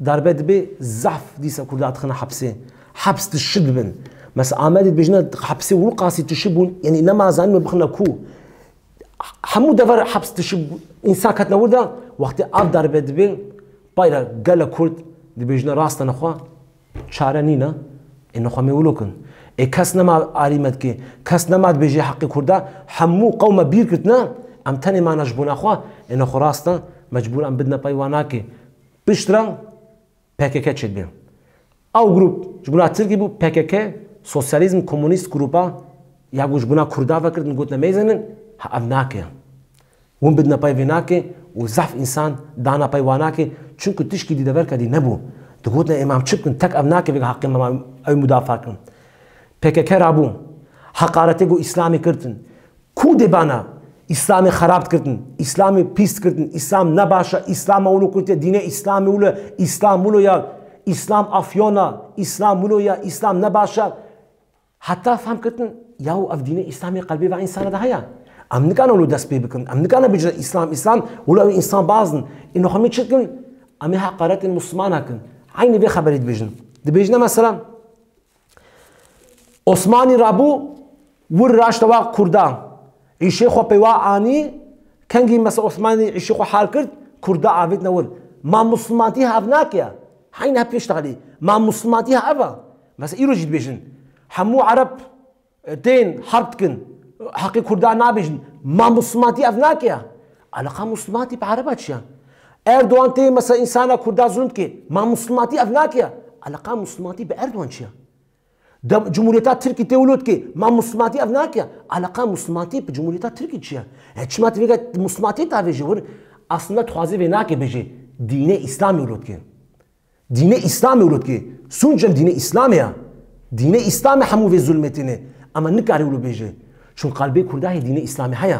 darbe dibe zaf dîsa Kurda dixine hepsê. Heps tişi dibin. Mesela Amedê dibêjine hepsê wil qasî tişi bûn, yanî nema zanîn bixine ku. Hemû dever heps tişi însan ketine wir de, wextê av darbe dibe, payra gelek Kurd dibêjine rastene xwe, çare nîne, ê nexwe mê wilo kin. Ê kes nema arî me dike, kes nema dibêje heqê Kurda, hemû qewme bîr kirtine, em tenê mane ji bona xwe, ê nexwe rast e, mecbûr em bidine pey wa nakê. Piştre P K K çêdibe. Ew grûp ji bona Tirkî bû, P K K, sosyalîzm, komunîst grûpa, ya ku ji bona Kurda vekirtin, gotine mêzenin, ha ev nake. Hûn bidine pey vê nakê û zaf însan dana pey wa nakê, çunku tişkî dî deverka dî nebû. Digotine ê mam çi bikin, tek ev nake vêga heqê me ew mudafa kin. P K K rabû, heqaretê ku Îslamê kirtin. Ku dê bana Îslamê xerab dikirtin, Îslamê pîs dikirtin, Îslam ne baş e, Îslam e wilo kutiye, dînê Îslamê wilo, Îslam wilo ya, Îslam afyon e, Îslam wilo ya, Îslam ne baş e. Heta fehm kirtin, yaw ev dînê Îslamê qelbê ve însana de heye. Em nikane wilo dest pê bikin. Em nikane bicin Îslam, Îslam, wilo ew însan bazin. Ê nexwe em ê çi dikin? Em ê heqaretên Muslimana kin. Eynî vê xeberî dibêjin. Dibêjine mesela, Osmanî rabû, wir raşte wa Kurda. Îşê xwe pê wa anî, kengî mesela Osmanî îşê xwe hal kir, Kurda avêtine wir. Ma Muslimantî hev nake. Heyne hep pêştalî. Ma Muslimantî hev e. Mesela îro jî dibêjin. Hemû Ereb, e, tên herb dikin. Heqê Kurda nabêjin. Ma Muslimantî ev nake. Eleqa Muslimantî bi Ereba çi ye? Erdogan tê mesela însana Kurda zulm dike. Ma Muslimantî ev nake. Eleqa Muslimantî bi Erdogan çi ye? De Cumhuriyeta Tirkî tê wilo dike, ma Muslimatî ev nake. Eleqa Muslimatî bi Cumhuriyeta Tirkî çi ye? E, çima tu vêga Muslimatî tavêjî wir? Aslında dixwaze vê nake bêje. Dînê Îslamê wilo dike. Dînê Îslamê wilo dike. Sûncem dînê Îslamê ya. Dînê Îslamê hemû vê zulmê têne. Ama nikare wilo bêje. Çun qalbê Kurda hê dînê Îslamê heye.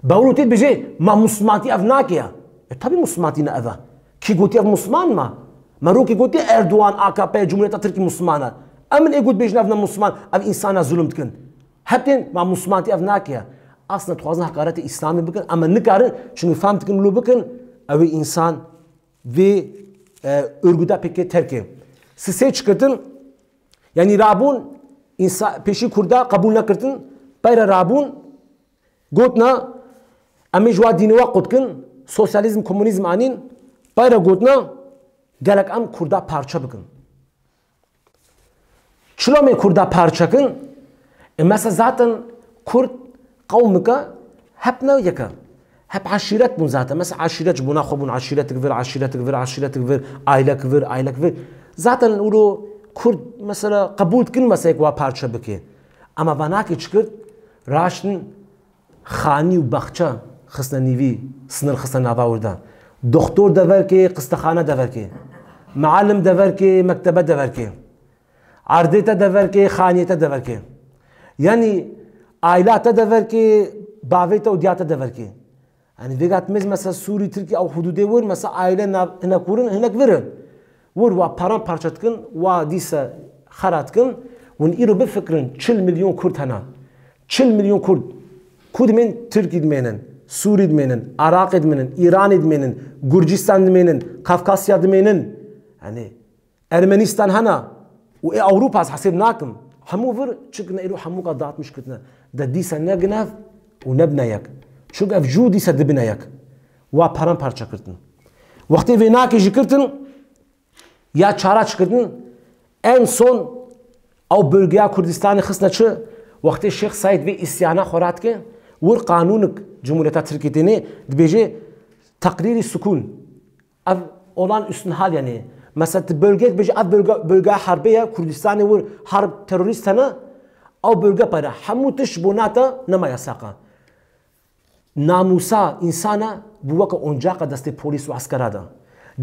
Be wilo tê bêje, ma Muslimatî ev nake ya. E, tabî Muslimatî ne ev e. Kî gotî ev Musliman ma? Merokê gotî Erdogan, A K P, Cumhuriyeta Tirkî Musliman e. Em min ê got bêjin ev ne Musliman, ev însana zulm dikin. Heptên ma Muslimatî ev nake. Aslında dixwazin heqaretê Îslamê bikin, em nikarin, çunku fam dikin, lo bikin, ew ê însan vê, e, örgüda pêkê terkê. Sisê çi kirtin? Yanî rabûn, însa-, pêşî Kurda qebûl nekirtin, peyre rabûn, Gotina, em ê ji wa dînê we qut kin, sosyalîzm, komunîzm anîn, peyre gotina, gelek em Kurda parçe bikin. Çilo em ê Kurda parçe kin? E, mesela zaten Kurd qewmike hep ne yek e. Hep eşîret bûn zaten. Mesela eşîret ji bona xwe bûn, eşîretik vir, eşîretik vir, eşîretik vir, aylek vir, aylek vir. Zaten wilo Kurd mesela qebûl dikin mesela yek wa parçe bike. Ama va nakê çi kir? Raştin Xanî û baxçe xistine nîvî, sinir xistine nava wir de. Doktor dever kê, xistexane dever kê. Mialim dever kê, mektebe dever kê. Erdê te dever kê, xaniyê te dever kê. Yanî aila te dever kê, bavê te û diya te dever kê. Yanî vêga tu mêz mesela Sûrî, Tirkî ew hudûdê wir, mesela aile nav-, hinek wir in, hinek vir in. Wir wa paran parça dikin, wa dîse xera dikin, hûn îro bifikirin çil milyon Kurd hene. Çil milyon Kurd. Ku dimên? Tirkî dimênin, Sûrî dimênin, Iraqê dimênin, Îranê dimênin, Gurcistan dimênin, Kafkasya dimênin. Yanî Ermenîstan hene û ê Ewropa ez hesêb nakim. Hemû vir çi kirine îro hemû ka dağıtmış kirtine. De dîse ne ginev û ne bine yek. Çunku ev jû dîse dibine yek. Wa paran parça kirtin. Wextê vê nakê jî kirtin, ya çara çi kirtin? En son ew bölgeya Kurdistanê xistine çi? Wextê Şêx Seîd vê îsyana xwe radike, wir qanûnik Cumhuriyeta Tirkiyê têne, dibêje teqrîrî sukûn. Ev olağanüstü hal yanî. Mesela tu bölgeyek bêje, ev bölge, bölgeya herbê ye, Kurdistanê wir herb terorîst hene, ew bölge pere. Hemû tişt ji bona te nema yasaqa. Namûsa însana bû weke oncaqa destê polîs û eskera de.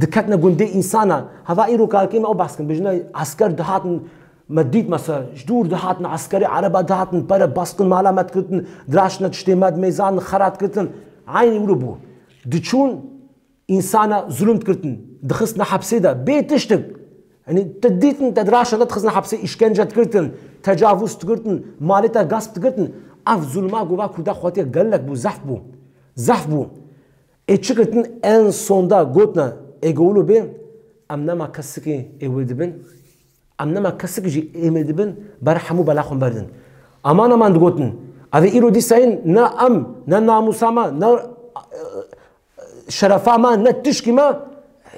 Diketine gundê însana, heva îro kalkê me ew behs kin, bijne esker dihatin, me dît mesela, ji dûr dihatin eskerê ereba dihatin, pere baskın mala me dikirtin, diraştine tiştê me dimeyzandin, xera dikirtin. Eynî wilo bû. Diçûn însana zulm dikirtin, dixistine hepsê de, bê tiştik. Yanî te dîtin, te diraştine dixistine hepsê, îşkence dikirtin, tecavuz dikirtin, malê te gasp dikirtin. Ev zulma ku va Kurda xwetiye gelek bû, zehf bû. Zehf bû. Ê çi kirtin en sonda gotine, ê gewilo bê, em nema kesikê ê wê dibin, em nema kesik jî ê wê dibin, ber hemû bela xwe berdin. Aman aman digotin. Ev ê îro dîsayên ne em, ne namûsa me, ne, e, şerefa me, ne tişkî me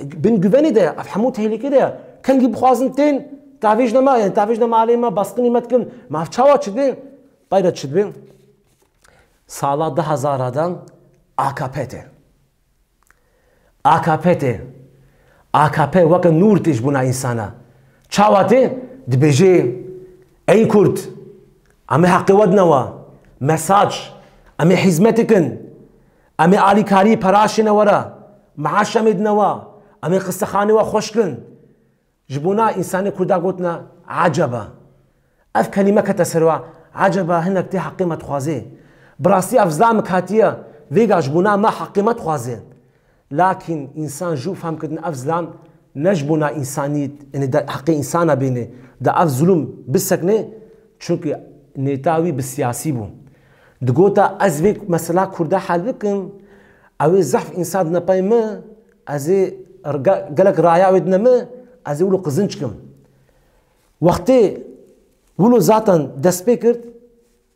bin güvenî de ye. Ev hemû tehlîkê de ye. Kengî bixwazin tên, tavêjne me, yani tavêjne malê me, baskınî me dikin. Me ev çawa çi dibê? Payre çi dibê? Sala du hezar de A K P tê. A K P tê. A K P weke nûr tê ji bona însana. Çawa tê? Dibêjê, ey Kurd, em ê heqê we dine we. Mesaj, em ê hîzmetê kin. Em ê alîkarî peraşê ne we re. Meaş em ê dine we. Em ê xistexanê we xweş kin. Ji bona însanê Kurda gotina, eceba. Ev kelîme kete ser we, eceba hinek tê heqê me dixwazê. Bi rastî ev zilamik hatiye, vêga ji bona me heqê me dixwazê. Lakin însan jû fehm kirin ev zilam ne ji bona însanî, yani de heqê însana bêne, de ev zulum bisekne, çunki nêta wî bi siyasî bû. Digota ez vê mesela Kurda hel bikim, ew ê zehf însan dine pey min, ez ê ge-, gelek raya wê dine min, ez ê wilo qizinc kim. Wextê wilo zaten dest pê kir,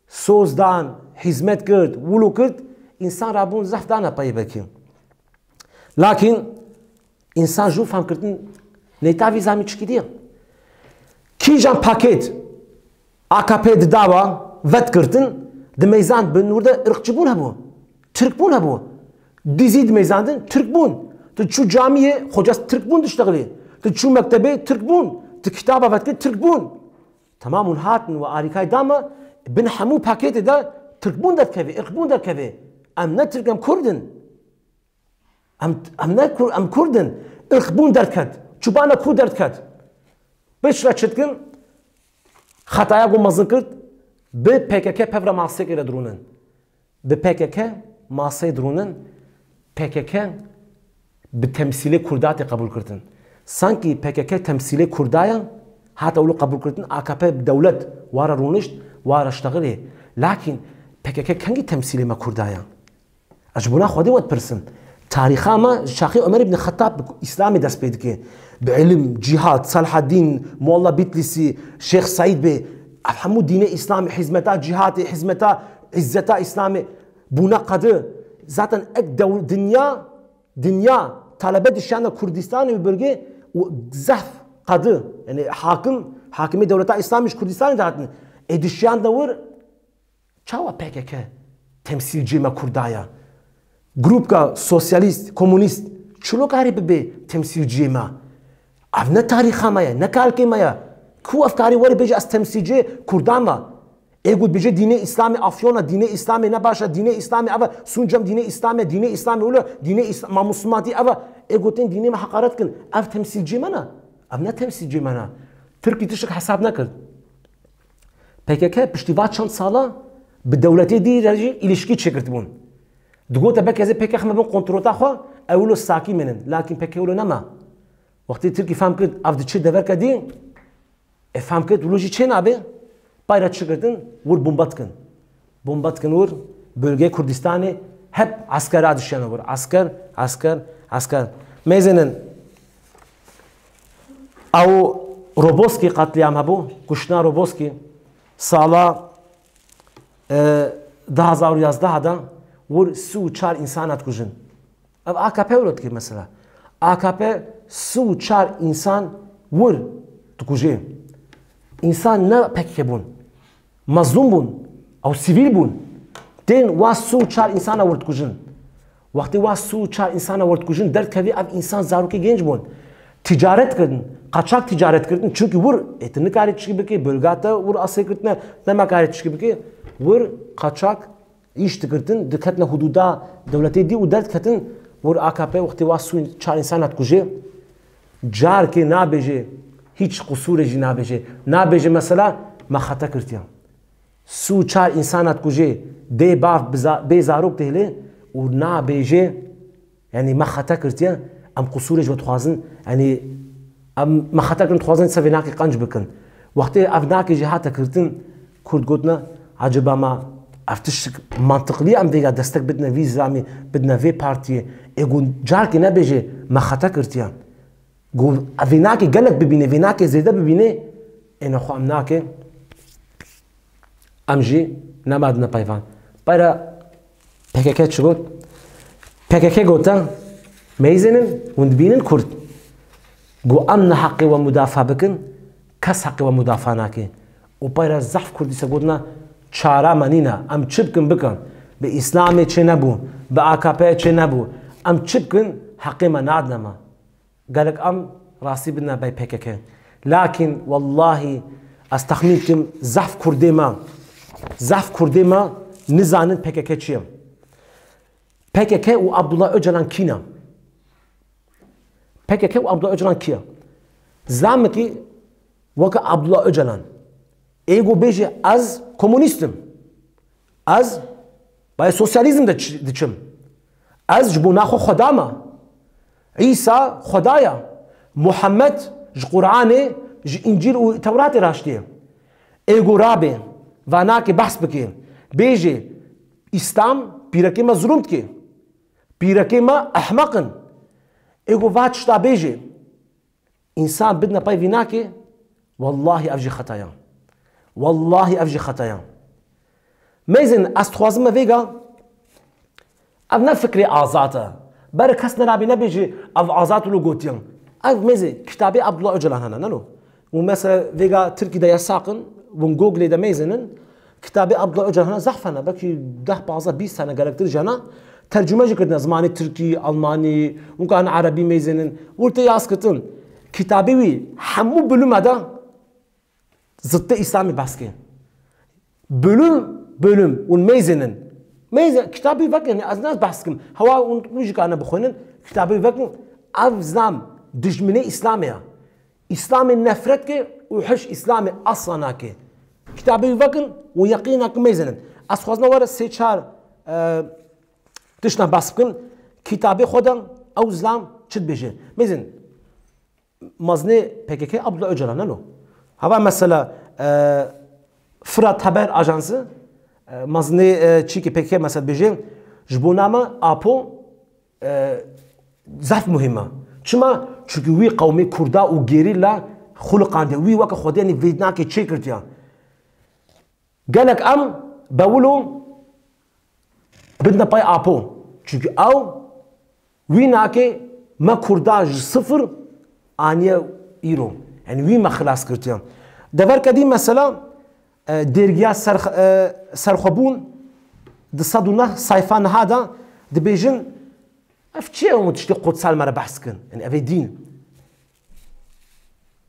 soz dan, hîzmet kir, wilo kir, însan rabûn zehf dane pey belkî. Lakin însan jû fehm kirin nêta vî zamî çikî diye. Kîjan paket A K P didawa, vedkirtin, dimeyzand bin wir de irqçîbûn hebû. Tirkbûn hebû. Dizî dimeyzandin, Tirkbûn. Tu çû camiyê, xocas Tirkbûn diştexilî. Tu çû mektebê, Tirkbûn. Tu kitaba vedkir, Tirkbûn. Temam hûn hatin we arîkay da me, bin hemû paketê de Tirkbûn derkeve, irqbûn derkeve. Em ne Tirk, em Kurd in. Em, em ne Kur-, em Kurd in. Irqbûn derket. Çûbana ku derket. Piştre çi dikin? Xetaya ku mezin kir, bi P K K pevra maseyekê re dirûnin. Bi P K K maseyê dirûnin, P K K bi temsîlê Kurda tê qebûl kirin. Sankî P K K temsîlê Kurda ye, hate wilo qebûl kirin, A K P dewlet wara rûnişt, wara ştexilê. Lakin P K K kengî temsîlê me Kurda ye? Ez ji bona Xwedê we dipirsim. Tarîxa me ji çaxê Omer îbn Xettab bi Îslamê dest pê dike. Bi ilim, cîhad, Selahedîn, Mualla Bitlîsî, Şêx Seîd bê. Ev hemû dînê Îslamê, hizmeta cîhadê, hizmeta îzzeta Îslamê bûne qedi. Zaten ek dew-, dinya, dinya talebe dişiyane Kurdistanê û bölgê û zehf qedi. Yani hakim, hakimê dewleta Îslamê ji Kurdistanê de hatin. Ê dişiyane wir Çawa P K K temsîlciyê me Kurda ye? Grûpka sosyalîst, komunîst çilo karî bibe temsîlciyê me? Ev ne tarîxa me ye, ne kalkê me ye. Ku ev karî were bêje ez temsîlciyê Kurdan me? Ê got bêje dînê Îslamê afyona, dînê Îslamê ne baş e, dînê Îslamê ev e, Suncem dînê Îslamê, dînê Îslamê wilo, dînê Îsla-, ma Muslimatî ev e. Ê gotin dînê me heqaret kin. Ev temsîlciyê me ne. Ev ne temsîlciyê me ne. Tirkî tiştek hesab nekir. P K K piştî va çend sala bi dewletê dî re jî îlişkî çêkirtibûn. Digote beke ez ê P K K xime bin kontrota xwe, ew wilo sakî mînin. Lakin P K K wilo nema. Wextê Tirkî fam kir, ev diçe deverke dî, e fam kir, wilo jî çê nabe. Payra çi girtin, wir bomba dikin. Bomba dikin wir, bölgeyê Kurdistanê hep eskera dişiyane wir. Esker, esker, esker. Mêzinin ew Roboskî qetlîam hebû, kuştina Roboskî sala, e, du hazar û yazdeh de wir sî û çar însan hat kujin. Ev A K P wilo dike mesela. A K P sî û çar însan wir dikuje. Însan ne P K K bûn. Mezlûm bûn, ew sivîl bûn. Tên wa sî û çar însana wir dikujin. Wextê wa sî û çar însana wir dikujin, derdikevî ev însan zarokê genc bûn. ticaret kirin, qaçak ticaret kirin. Çunkî wir ê tu nikarî tişkî bikî, bölga te wir asê kirtine, nema karî tişkî bikî, wir qaçak îş dikirtin, diketine hudûda dewletê dî û derdiketin, wir A K P wextê wa sûn çar însana dikujê, carkê nabêjê, hîç qusûrê jî nabêjê. Nabêjê mesela me xete kirtiye. Sû çar însana dikujê, dê bav biza-, bê zarok dihêlê û nabêjê, yanî me xete kirtiye, em qusûrê ji we dixwazin, yanî em me xete kirin, dixwazin ser vê nakê qenc bikin. Wextê ev nakê jî hate kirtin, Kurd gotine, ecêba me ev tiştik mantiqlî em vêga destek bidine vî zilamî, bidine vê partiyê. Ê got carkê nebêjê me xete kirtiye. Got, vê nakê gelek bibîne, vê nakê zêde bibîne, ê nexwe em nakê, em jî nemadine peyvan. Peyra P K K çi got? P K K gote, meyzênin, hûn dibînin Kurd. Got, em ne heqê we mudafa bikin, kes heqê we mudafa nake. Û peyra zehf Kurdî se gotina, çara me nîne, em çi bikin bikin. Bi Îslamê çê nebû, bi A K P çê nebû. Em çi bikin, heqê me nadine me. Gelek em rastî bidine bey P K K. Lakin wellahî ez texmîn dikim zehf Kurdê me, zehf Kurdê me nizanin P K K çi ye. P K K û Abdullah Öcalan kî ne? P K K û Abdullah Öcalan kî ye? Zilamekî weke Abdullah Öcalan. Ê ku bêje ez komunîst im. Ez bayê sosyalîzm de çi-, diçim. Ez ji bo naxwe Xweda me. Îsa Xweda ye. Muhammed ji Quranê, ji Încîl û Tewratê raştiye. Ê ku rabe, va nake behs bike. Bêje, Îslam pîrekê me zulum dike. Pîrekê me ehmeq in. Ê ku va tişta bêje. Însan bidine pey vî nakê, wellahî ev jî xeta ye. Wellahî ev jî xeta ye. Mêzin, ez dixwazim me vêga, ev ne fikrê azad e. Bere kes nerabî nebêjî ev azad wilo gotiyan. Ev mêzê kitabê Abdullah Öcalan hene, neno? Û mesela vêga Tirkî de yasaq in, win Googlê de mêzinin, Kitabê Abdullah Öcalan hene zehf hene, belkî deh, pazdeh, bîst hene, gelektir jî hene. Tercûme jî kirine zimanê tirkî, almanî, wika hene erebî mêzênin. Wir tê yas kirtin. Kitabê wî hemû bölüme de zittê Îslamê behs kê. Bölüm, bölüm, û mêzênin. Mêze, kitabê wî vekin, ez ne behs kim. Hewa û, û jî kane bixwînin. Kitabê wî vekin, ev zam dijminê Îslamê ya. Îslamê nefret ke û hiş Îslamê asla nake. Kitabê wî vekin û yeqîna ki mêzinin. Ez xwazna were sê çar, e, tiştna behs bikin. Kitabê xwe de ew zilam çi dibêje? Mêzin, mazinê P K K Abdullah Öcalan, neno? Hava mesela, e, Fırat Haber Ajansı, e, mazinê, e, çîkê P K K mesela dibêje, ji bo name Apo, e, zehf muhîm e. Çima? Çunkî wî qewmê Kurda û gerîla xuliqandiye. Wî weke xwedê, yanî vê nakê çêkirtiya. Gelek em bewilo bidine pey Apo. Çunkî ew wî nakê me Kurda ji sifir aniye îro. Yanî wî me xilas kirtiya. Deverke dî mesela, e, dergiya ser, e, serxwebûn di sed û neh sayfa niha de dibêjin, ev çi ye hûn tiştê qudsal me re behs dikin? Yanî ev ê dîn.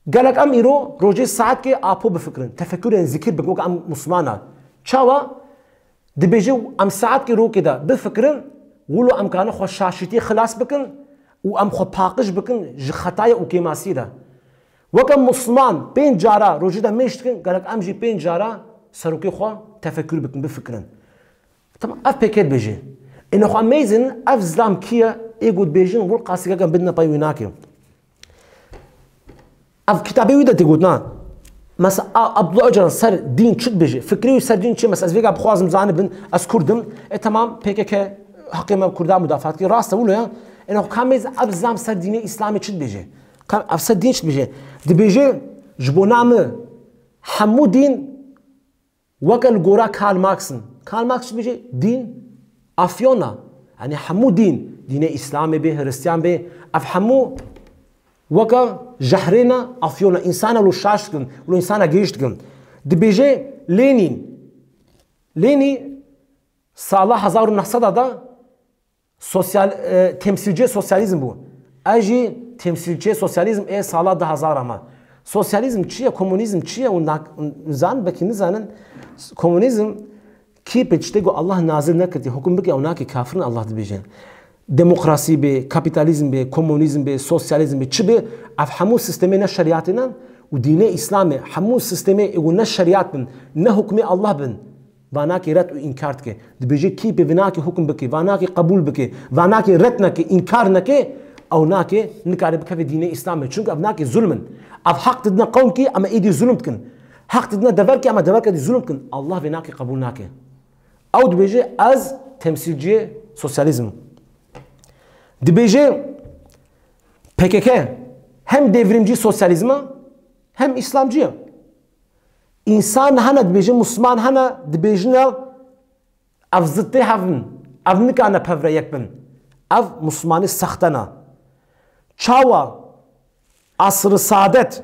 Gelek em îro rojê saetkê Apo bifikirin, tefekur, yanî zikir bikin, wek em Muslimana. Çawa? Dibêje em saetkê rokê de bifikirin, wilo em kanin xwe şaşîtiyê xilas bikin û em xwe paqij bikin ji xetayê û kêmasiyê de. Weke Musliman pênc cara rojê de mêj dikin, gelek em jî pênc cara serokê xwe tefekur bikin, bifikirin. Tamam, ev P K K dibêje. Ê nexwe em mêzin, ev zilam kî ye, ê ku dibêjin, wir qasî gelek em bidine pey wî nake. Ev kitabê wî de tê gotina. Mesela, A-, Abdullah Öcalan ser dîn çi dibêje? Fikrê wî ser dîn çi? Mesela, ez vêga bixwazim zanibin, ez Kurd im. E, tamam, P K K heqê me Kurda mudafaa dike. Rast e, wilo ya. E, nexwe ka mêz ev zilam ser dînê Îslamê çi dibêje? Ka ev ser dîn çi dibêje? Dibêje, ji bo name hemû dîn weke li gora Karl Marx in. Karl Marx dibêje, dîn afyon e. Yanî hemû dîn, dînê Îslamê bê, Hristiyan bê, ev hemû weke jehrê ne, afyon e. Însana lo şaş dikin, lo însana gêj dikin. Dibêje Lênîn. Lênî sala hezar û neh sed de sosyal, e, temsîlciyê sosyalîzm bû. Ez jî temsîlçiyê sosyalîzm ê sala du hezar ama. Sosyalîzm çi ye, komunîzm çi ye û nak-, zan belkî nizanin. Komunîzm kî pê tiştê ku Allah nazil nekirtî, hukum bike ew nake, kafir in Allah dibêje. Demokrasî be, kapîtalîzm be, komunîzm be, sosyalîzm be, çi be, ev hemû sîstemê ne şerîatê ne û dînê Îslamê, hemû sîstemê ê ku ne şerîat bin, ne hukmê Allah bin, va nake red û înkar dike. Dibêje kî pê vê nake hukum bike, va nake qebûl bike, va nake red neke, înkar neke, ew nake, nikare bikeve dînê Îslamê. Çunke ev nake zulm in. Ev heq didine qewmkî, em ê êdî zulm dikin. Heq didine deverkî, em ê deverkê dî zulm dikin. Allah vê nake qebûl nake. Ew dibêje, ez temsîlciyê sosyalîzm im. Dibêje, P K K hem devrimcî sosyalîzm e, hem îslamcî ye. Însan hene dibêje, Musliman hene dibêjine, ev zittê hev in. Ev nikane pevre yek bin. Ev Muslimanî sexte ne. Çawa Asr-ı Saadet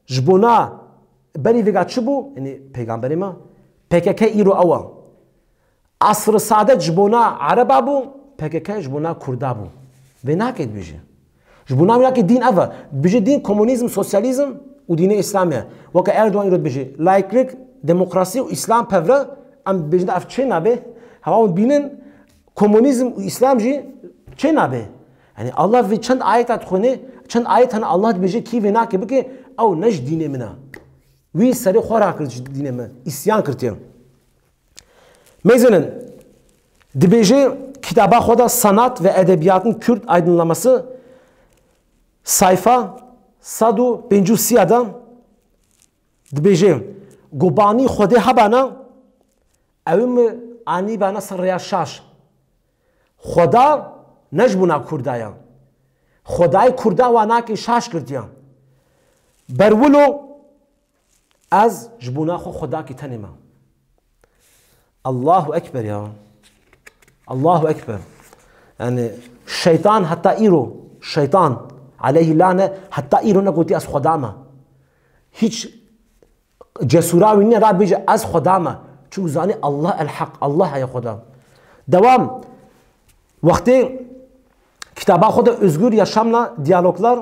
ji bona berî vêga çi bû? Yanî pêgamberê me, P K K îro ew e. Asr-ı Saadet ji bona Ereba bû, P K K ji bona Kurda bû. Vê nake dibêje. Ji bona wî nake dîn ev e. Dibêje dîn komunîzm, sosyalîzm û dînê Îslamê ye. Weke Erdogan îro dibêje, laiklik, demokrasî û Îslam pevre, em dibêjin ev çê nabe. Hewa hûn dibînin, komunîzm û Îslam jî çê nabe. Yanî Allah vê çend ayeta dixwîne, çend ayet hene Allah dibêje kî vê nake bike, ew ne ji dînê min e. Wî serê xwe rakir ji dînê min, îsyan kiriye. Mêzinin, dibêje kitaba xwe de Sanat ve Edebiyatın Kürt Aydınlaması, sayfa sed û pêncî û sê de dibêje, Gobanî Xwedê hebana, ew mi anîbana ser rêya şaş. Xweda ne ji bona Kurda ye. Xwedayê Kurda wa nake şaş kiriye. Berwilo ez ji bona xwe Xwedakî tenê me. Allahu Ekber ya. Allahu Ekber. Yani şeytan heta îro, şeytan aleyhi lane heta îro negotî ez Xweda me. Hiç cesura wî nîne ra bêje ez Xweda me. Çünkü zanî Allah el Hak, Allah heye Xweda. Dewam. Wextê kitaba xwe de Özgür Yaşamla Diyaloglar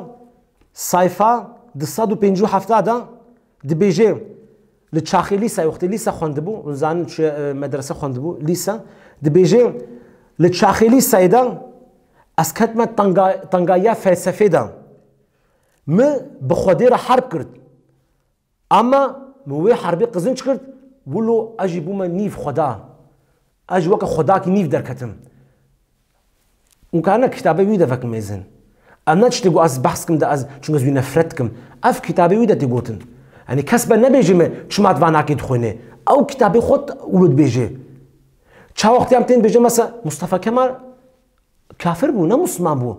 sayfa du sed û pêncî û heft de dibêje, li çaxê lîsayê, wextê lîse xwendibû, hûn zanin çi, e, medrese xwendibû, lîse, dibêje, li çaxê lîsayê de ez ketime tenga-, tengayiya felsefê de. Min bi Xwedê re herb kir. Ama min wê herbê qizinc kir, wilo ez jî bûme nîv Xweda. Ez jî weke Xwedakî nîv derketim. Û karine kitabê wî de vekim mêzin. Em ne tiştê ku ez behs kim de ez, çunke ez wî nefret dikim. Ev kitabê wî de tê gotin. Yanî kes be nebêje me çima tu va nakê dixwîne. Ew kitabê xwe t-, wilo dibêje. Çawa wextê em tên bêje mesela Mustafa Kemal kafir bû, ne Musliman bû.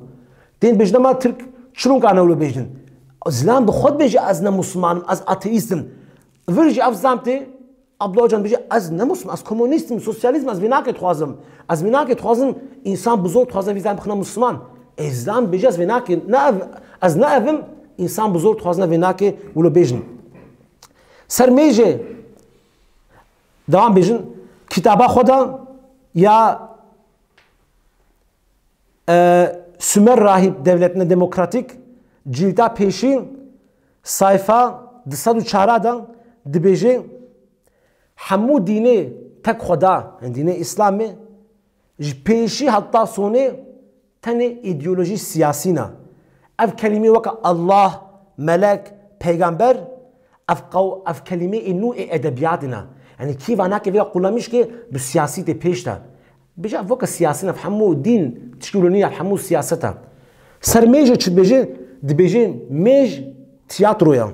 Tên bêjin ma Tirk çi rûnka ne wilo bêjin. Zilam bi xwe dibêje ez ne Musliman im, ez ateîst im. Vir jî ev zam tê, Abdullah Ocalan bêje ez ne Musliman, ez komunîst im, sosyalîst im, ez vê nakê dixwazim. Ez vê nakê dixwazim, însan bi zor dixwaze vî zam bixine Musliman. Ê zilam bêje ez vê nakê, ne ev, ez ne ev im, însan bi zor dixwazine vê nakê wilo bêjin. Ser mêjê, dewam bêjin, kitaba xwe de ya e, Sümer Rahip Devletine Demokratik, cilda pêşî, sayfa du sed û çar de dibêje, hemû dînê tek Xweda, yani dînê Îslamê, ji pêşî heta sonê tenê îdeolojî siyasî ne. Ev kelîmê weke Allah, melek, peygamber, ev qew-, ev kelîmê ê nû ê edebiyatê ne. Yani kî va nake vê qulamîşkê bi siyasî tê pêş de. Bêje ev weke siyasî ne, ev hemû dîn tişkî wilo nîne, ev hemû siyaset e. Ser mêjê çi dibêje? Dibêje mêj tiyatro ye.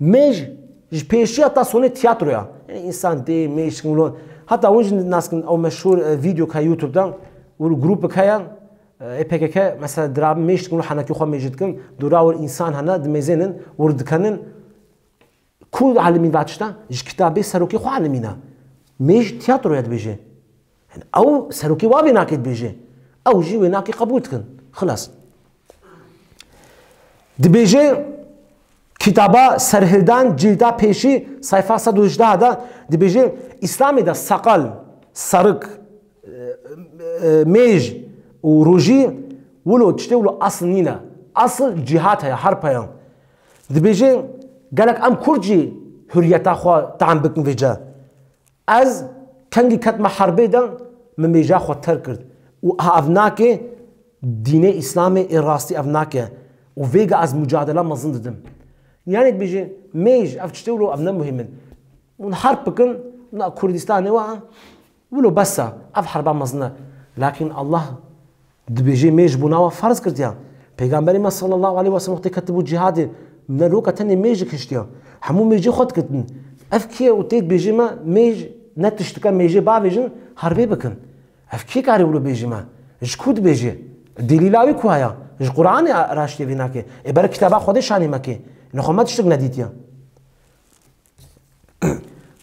Mêj ji pêşiya ta sonê tiyatro ye. Yani însan dê mêj dikin wilo. Heta hûn jî nas dikin ew meşhûr, e, vîdeo ka YouTube de, wilo grûpek heye, e, P K K, mesela dirab mêj dikin wilo henekî xwe mêj dikin. Dûra wir însan hene, dimêzênin, wir dikenin. Ku alimîn va tişta? Ji kitabê serokê xwe alimîna. Mêj tiyatroya dibêje. Yani ew serokê wa vê nakê dibêje. Ew jî wê nakê qebûl dikin. Xilas. Dibêje kitaba Serhildan cilda pêşî sayfa sed û hejdeh de dibêje Îslamê de saqal, sarik, e, e, mêj û rojî wilo tiştê wilo asl nîne. Asıl cîhad heye, herb heye. Dibêje, gelek em Kurd jî hurriyeta xwe team bikin vêce. Ez kengî ketme herbê de min mêja xwe terk kir. Û ev nake dînê Îslamê ê rastî ev nake. Û vêga ez mucadela mezin didim. Yanî dibêje, mêj, ev tiştê wilo ev ne muhîm in. Hûn herb bikin, na Kurdistanê wa, wilo bes e, ev herba mezin e. Lakin Allah dibêje mêj ji bo nawa ferz kirtiya. Pêgamberê me sallallahu aleyhi ve sellem wextê ketibû cîhadê, ne roka tenê mêj dikiştiya. Hemû mêjê xwe dikitin. Ev kî ye û tê dibêje me mêj ne tiştike, mêjê bavêjin, herbê bikin. Ev kî karê wilo bêje me? Ji ku dibêje? Delîla wî ku heye? Ji Qur'anê raştiyê vê nake. Ê bere kitaba Xwedê şanê me kê. Li xwe me tiştek nedîtiye.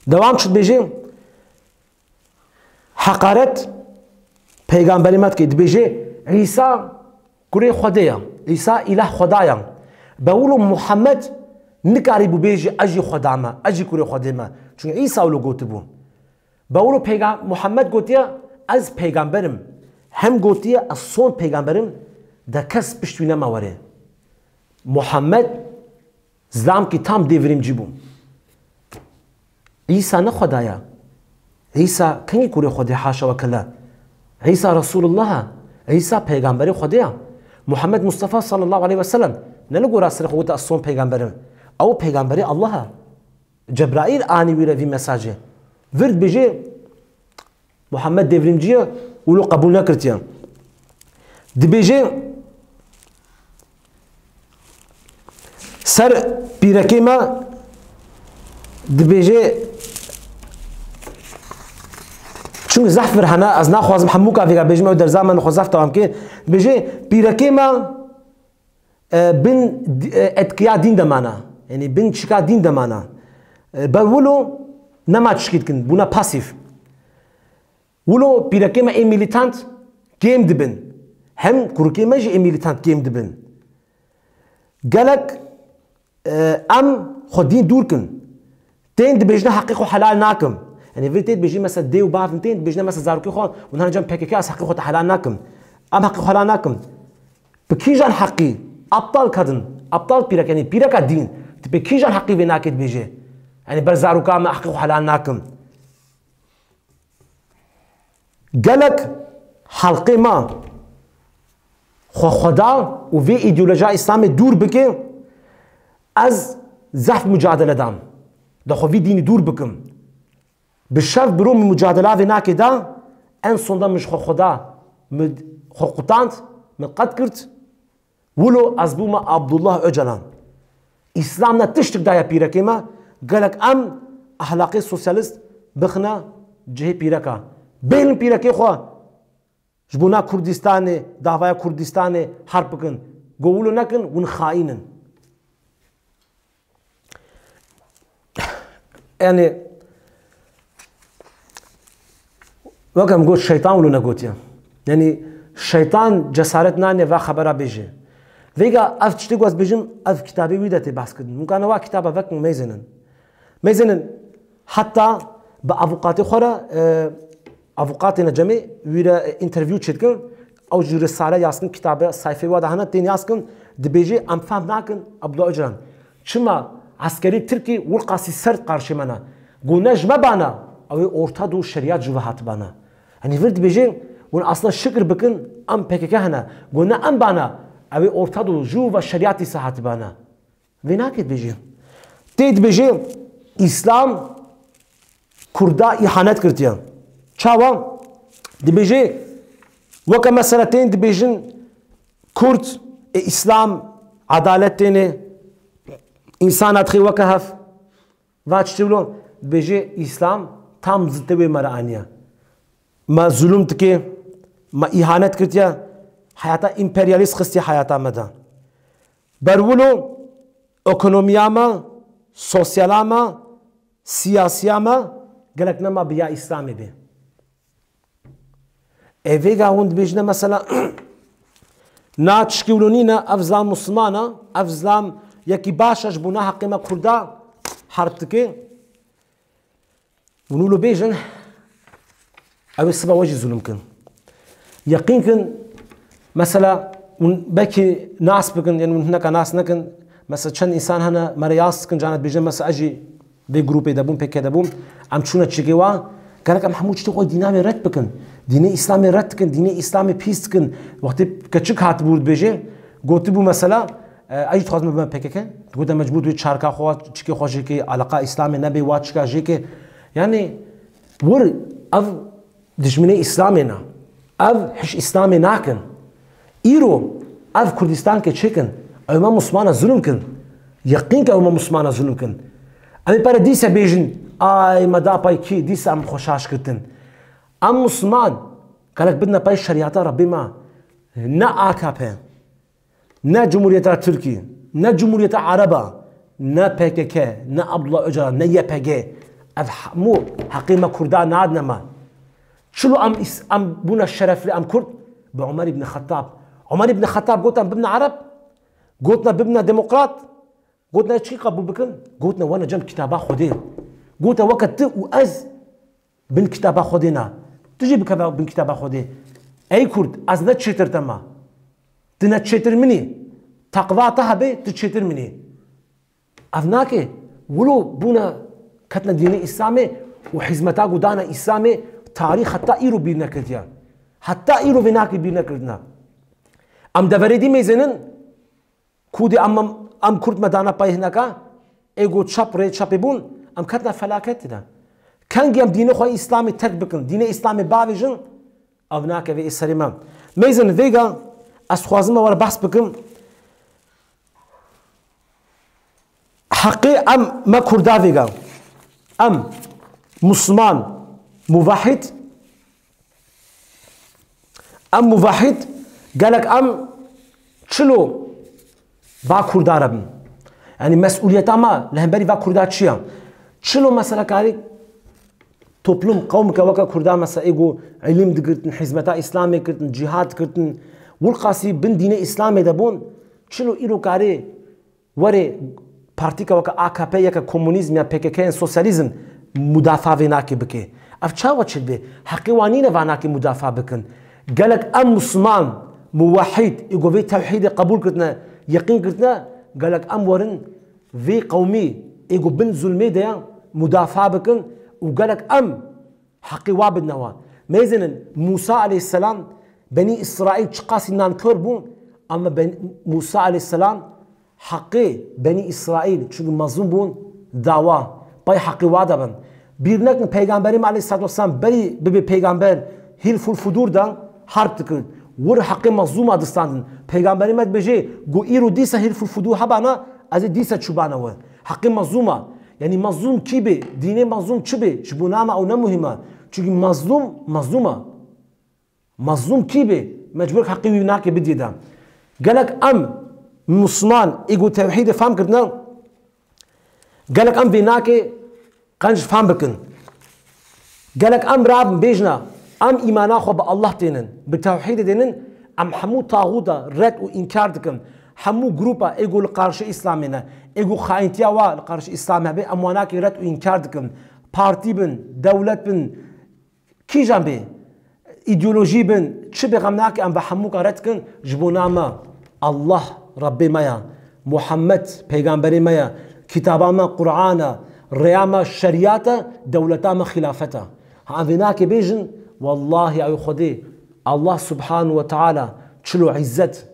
Dewam çi dibêje? Heqaret peygamberê me dike. Dibêje, Îsa kurê Xwedê ye. Îsa îlah Xweda ye. Be wilo Muhammed nikarîbû bêje, ez jî Xweda me, ez jî kurê Xwedê me. Çunke Îsa wilo gotibû. Be wilo peyga-, Muhammed gotiye, ez peygamber im. Hem gotiye, ez son peygamber im, de kes pişt wî nema were. Muhammed zilamkî tam devrimcî bû. Îsa ne Xweda ye. Îsa kengî kurê Xwedê, haşa ve kella. Îsa Resulullah e. Îsa peygamberê Xwedê ye. Muhammed Mustafa sallallahu aleyhi ve sellem ne li gora serê xwe gote, ez son peygamber im. Ew peygamberê Allah e. Cebraîl anî wî re vî mesajê. Vir dibêje, Muhammed devrimcî ye, wilo qebûl nekirtiye. Dibêje, ser pîrekê me, dibêje, çunke zehf vir hene, ez naxwazim hemû ka vêga bêjim, ew derza me xwe zehf dewam kir. Dibêje, pîrekê me, e, bin, e, etkiya dîn de mana. Yanî bin çika dîn de mana. E, be wilo nema tişkî dikin, bûna pasîf. Wilo pîrekê me ê milîtant kêm dibin. Hem kurikê me jî ê milîtant kêm dibin. Gelek, e, em xwe dîn dûr kin. Tên dibêjine heqê xwe helal nakim. Yanî vê tê dibêjî mesela dê û bav tên dibêjine mesela zarokê xwe û hene cem P K K ez heqê xwe te helal nakim. Em heqê xwe helal nakim. Bi kîjan heqî? Aptal kadın, aptal pîrek, yanî pîreka dîn. Tu bi kîjan heqî vê nakê dibêje? Yanî ber zaroka me heqê xwe helal nakim. Gelek helqê me xwe Xweda û vê îdeolojiya Îslamê dûr bike, ez zehf mucadele dam. Da xwe vî dînî dûr bikim. Bi şev bi rû min mucadela vê nakê da, en sonda min ji xwe Xweda, min xwe qutand, min qet kirt. Wilo ez bûme Abdullah Ocalan. Îslam ne tiştik daye pîrekê me, gelek em ehlaqê sosyalist bixine cihê pîreka. Bêlin pîrekê xwe ji bona Kurdistanê, davaya Kurdistanê herb bikin. Go wilo nekin, hûn xaîn in. Yanî, wek em got, şeytan wilo negotiye. Yanî, şeytan cesaret nane va xebera bêje. Vêga ev tiştê ku ez bêjim, ev kitabê wî de tê behs kirin. Mumkane wa kitaba vekin mêzinin. Mêzinin heta bi avukatê xwe re, e, avukatê ne cemê wî re, e, interview çêdikin. Ew ji risale yaskin, kitabe sayfê wa de hene, tên yaskin, dibêje, em fehm nakin, Abdullah Ocalan. Çima eskerî Tirkî wilqasî sert qarşê me ne? Go ne ji me bana, ew ê Orta Doğu şeriyat ji we hatibana. Yanî vir dibêje, hûn aslında şikir bikin, em P K K hene. Go ne em bana, ew ê Orta Doğu ji we şeriyatî se hatibana. Vê nake dibêje. Tê dibêje, Îslam Kurda îhanet kirtiye. Çawa? Dibêje, weke mesela tên dibêjin, Kurd ê Îslam, edalet têne, însana dixê weke hev. Va çi wilo? Dibêje, Îslam tam zidde wê me re aniye. Me zulum dike, me îhanet kirtiye, heyata împeryalîst xistiye heyata me de. Ber wilo ekonomiya me, sosyala me, siyasiya me gelek nema bi ya Îslamê be. Ê vêga hûn dibêjine mesela, na tişkî wilo nîne, ev zilam Musliman e, ev zilam yekî baş e, ji bona heqê me Kurda herb dike. Hûn wilo bêjin, ew ê siba we jî zulm kin. Yeqîn kin, mesela, Hûn belkî nas bikin, yanî hûn hineka nas nekin. Mesela çend însan hene, me re yas dikin, carna dibêjin, mesela ez jî vê grûpê de bûm, P K K de bûm. Em çûne çikê wa, gerek em hemû tiştê xwe dîna wê red bikin. Dînê Îslamê red dikin, dînê Îslamê pîs dikin. Wextê keçik hatibû dibêje, gotibû mesela, e, ez jî dixwazim bibim P K K. Digote mecbûr dibê çarka xwe, çikê xwe jêkê, eleqa Îslamê nebê, wa çika jêkê. Yanî wir ev dijminê Îslamê ne. Ev hiş Îslamê nakin. Îro ev Kurdistan ke çêkin, ew me Muslimana zulm kin. Yeqîn ke ew me Muslimana zulm kin. Em ê pere dîse bêjin, ay me da pay kî, dîse em xwe şaş kirtin. Em Musliman, gelek bidine pay şeriyata Rebbê me. Ne A K P. Ne Cumhuriyeta Tirkî, ne Cumhuriyeta Ereba, ne P K K, ne Abdullah Öcalan, ne Y P G, ev hemû heqê me Kurda nadine me. Çilo em, îs- em bûne şerefli em Kurd? Bi Omer îbn Xettab. Omer îbn Xettab got em bibine Ereb? Gotine bibine demokrat? Gotine çi qebûl bikin? Gotine wene cem kitaba Xwedê. Gote weke tu û ez bin kitaba Xwedê ne. Tu jî bikeve bin kitaba Xwedê. Ey Kurd, ez ne çêtir te me. Tu ne çêtir min î. Teqva te hebe, tu çêtir min î. Ev nake. Wilo bûne ketine dînê Îslamê û hizmeta ku dane Îslamê tarîx heta îro bîr nekirdiye. Heta îro vê nake bîr nekirdiye. Em deverê dî mêzênin, Kûdî em, em, em Kurd me dana pey hineka, ê got çap rê çapê bûn, em ketine felaketê de. Kengî em dînê xwe Îslamê terk bikin, dînê Îslamê bavêjin, ev nake vê ê serê me. Mêzin vêga, ez xwazim me were behs bikim. Heqê em me Kurda vêga. Em Musliman, muvahhid, Em muvahhid, gelek em çilo va Kurda re bin? Yanî mesûliyeta me li hemberî va Kurda çi ye? Çilo mesela karî toplum, qewmeke weke Kurda mesela ê ku îlim digirtin, hizmeta Îslamê kirtin, cîhad kirtin, wilqasî bin dînê Îslamê de bûn, çilo îro karê Were partîka weke A K P, yeke komunîzm ya P K K yên sosyalîzm mudafa vê nakê bike. Ev çawa çi dibe? Heqê wan nîne va nakê mudafa bikin. Gelek em Musliman, muwehhîd, ê ku vê tewhîdê qebûl kirtine, yeqîn kirtine, gelek em werin vê qewmî ê ku bin zulmê de ya mudafa bikin û gelek em Heqê wa bidine wan. Mêzinin Musa aleyhisselam, Benî Îsraîl çiqasî nankor bûn, ama ben, Musa aleyhisselam heqê Benî Îsraîl, çunku mezlûm bûn, dawa, pay heqê wa de bin. Bîr nekin Peygamberê me aleyhisselatu vesselam berî bibe peygamber, Hilful Fudur de harb dikir. Wir heqê mezlûma distandin. Peygamberê me dibêje, go îro dîsa Hilful Fudur hebana, ez ê dîsa çûbana we. Heqê mezlûma. Yanî mezlûm kî be, dînê mezlûm çi be, ji bo nama ew ne muhîm e. Çunkî mezlûm, mezlûm e. Mezlûm kî be, mecbûr heqê wî nake bidî de. Gelek em Musliman ê ku tewhîdê fam kirine, gelek em vê nake qenc fam bikin. Gelek em rabin bêjina, em îmana xwe bi Allah tênin, bi tewhîdê tênin, em hemû taxûta red û înkar dikin. Hemû grûpa ê ku li qarşî Îslamê ne, ê ku xaîntiya wa li qarşî Îslamê hebe, em wanakê red û înkar dikin. Partî bin, dewlet bin, kîjan bê, îdeolojî bin, çi bê xem nake, em ve hemûka red dikin, ji bo nama Allah Rebbê me ya, Muhammed peygamberê me ya, kitaba me Qur'an e, rêya me şeriyat e, dewleta me xilafet e. Ha, em vê nake bêjin, wellahî ew Xwedê, Allah subhanahu ve teala çilo îzzet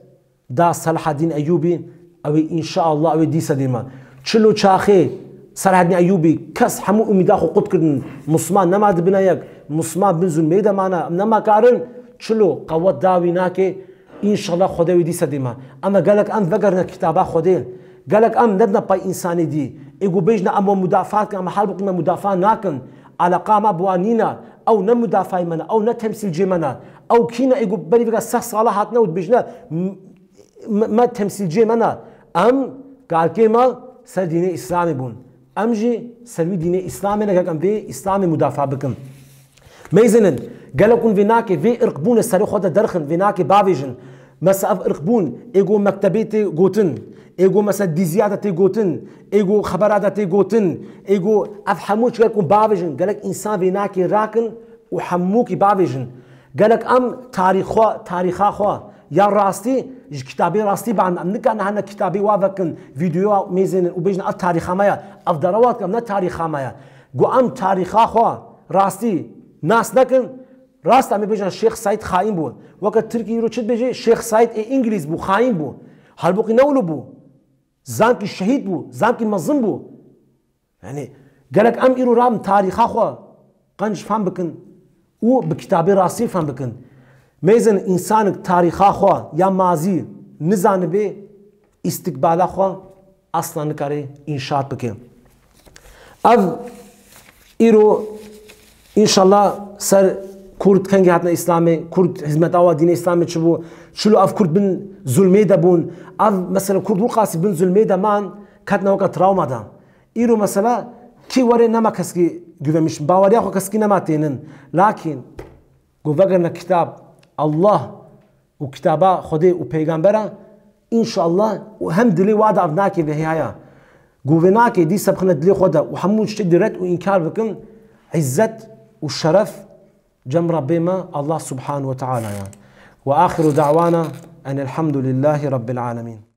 da Selahaddîn Eyûbî, ew ê înşaallah ew ê dîsa dê me. Çilo çaxê Selahaddîn Eyûbî kes hemû umîda xwe qut kirin, Musliman nema dibine yek, Musliman bin zulmê de mane, em nema karin, çilo qewet da wî nake, înşallah Xwedê wê dîsa dê me. Ama gelek em vegerine kitaba Xwedê, gelek em nedine pay însanê dî. Ê ku bêjine em we mudafa dikin, em hal bikin me mudafa nakin. Eleqa me bi wan nîne. Ew ne mudafayê me ne, ew ne temsîlcê me ne. Ew kî ne ê ku berî vêga seh sala hatine û dibêjine m-, me, me temsîlcê me ne. Em kalkê me ser dînê Îslamê bûn. Em jî ser wî dînê Îslamê ne, gerek em vê Îslamê mudafa bikin. Mêzinin, gelek hûn vê nakê, vê irqbûnê serê xwe de derxin, vê nakê bavêjin. Mesela ev irqbûn, ê ku mektebê tê gotin, ê ku mesela dîziya de tê gotin, ê ku xebera de tê gotin, ê ku ev hemû çi gelek hûn bavêjin, gelek însan vê nakê rakin û hemûkî bavêjin. Gelek em tarîx xwe, tarîxa xwe, Ya rastî, ji kitabê rastî ban. Em nikarin hene kitabê wa vekin, vîdeoya mêzênin û bêjin ev tarîxa me ye, ev derewa dike, ev ne tarîxa me ye. Got em tarîxa xwe rastî nas nekin, rast em ê bêjin Şêx Seîd xayîn bû. Weke Tirkî îro çi dibêje? Şêx Seîd ê Îngilîz bû, xayîn bû. Halbûkî ne wilo bû. Zankî şehîd bû, zankî mezin bû. Yani gelek em îro ram tarîxa xwe qenc fam bikin û bi kitabê rastî fam bikin. Mêzin însanik tarîxa xwe ya mazî nizanibê, îstikbala xwe asla nikare înşaat bike. Ev îro înşallah ser Kurd kengî hatine Îslamê, Kurd hizmeta wa dînê Îslamê çi bû, çilo ev Kurd bin zulmê de bûn. Ev mesela Kurd wiqasî bin zulmê de man, ketine weke travma de. Îro mesela kî were nema keskî güvenmiş, baweriya xwe keskî nema tênin. Lakin got vegerine kitab, Allah û kitaba Xwedê û pêgambera, înşallah û hem dilê wa de ev nake vehiyaya. Got vê nake dîsa bixine dilê xwe de û hemû tiştê di red û înkar bikin, îzzet û şeref cem Rabbê me Allah subhanahu ve teala ya. Ve axiru da'wana enelhamdülillahi rabbil alemin.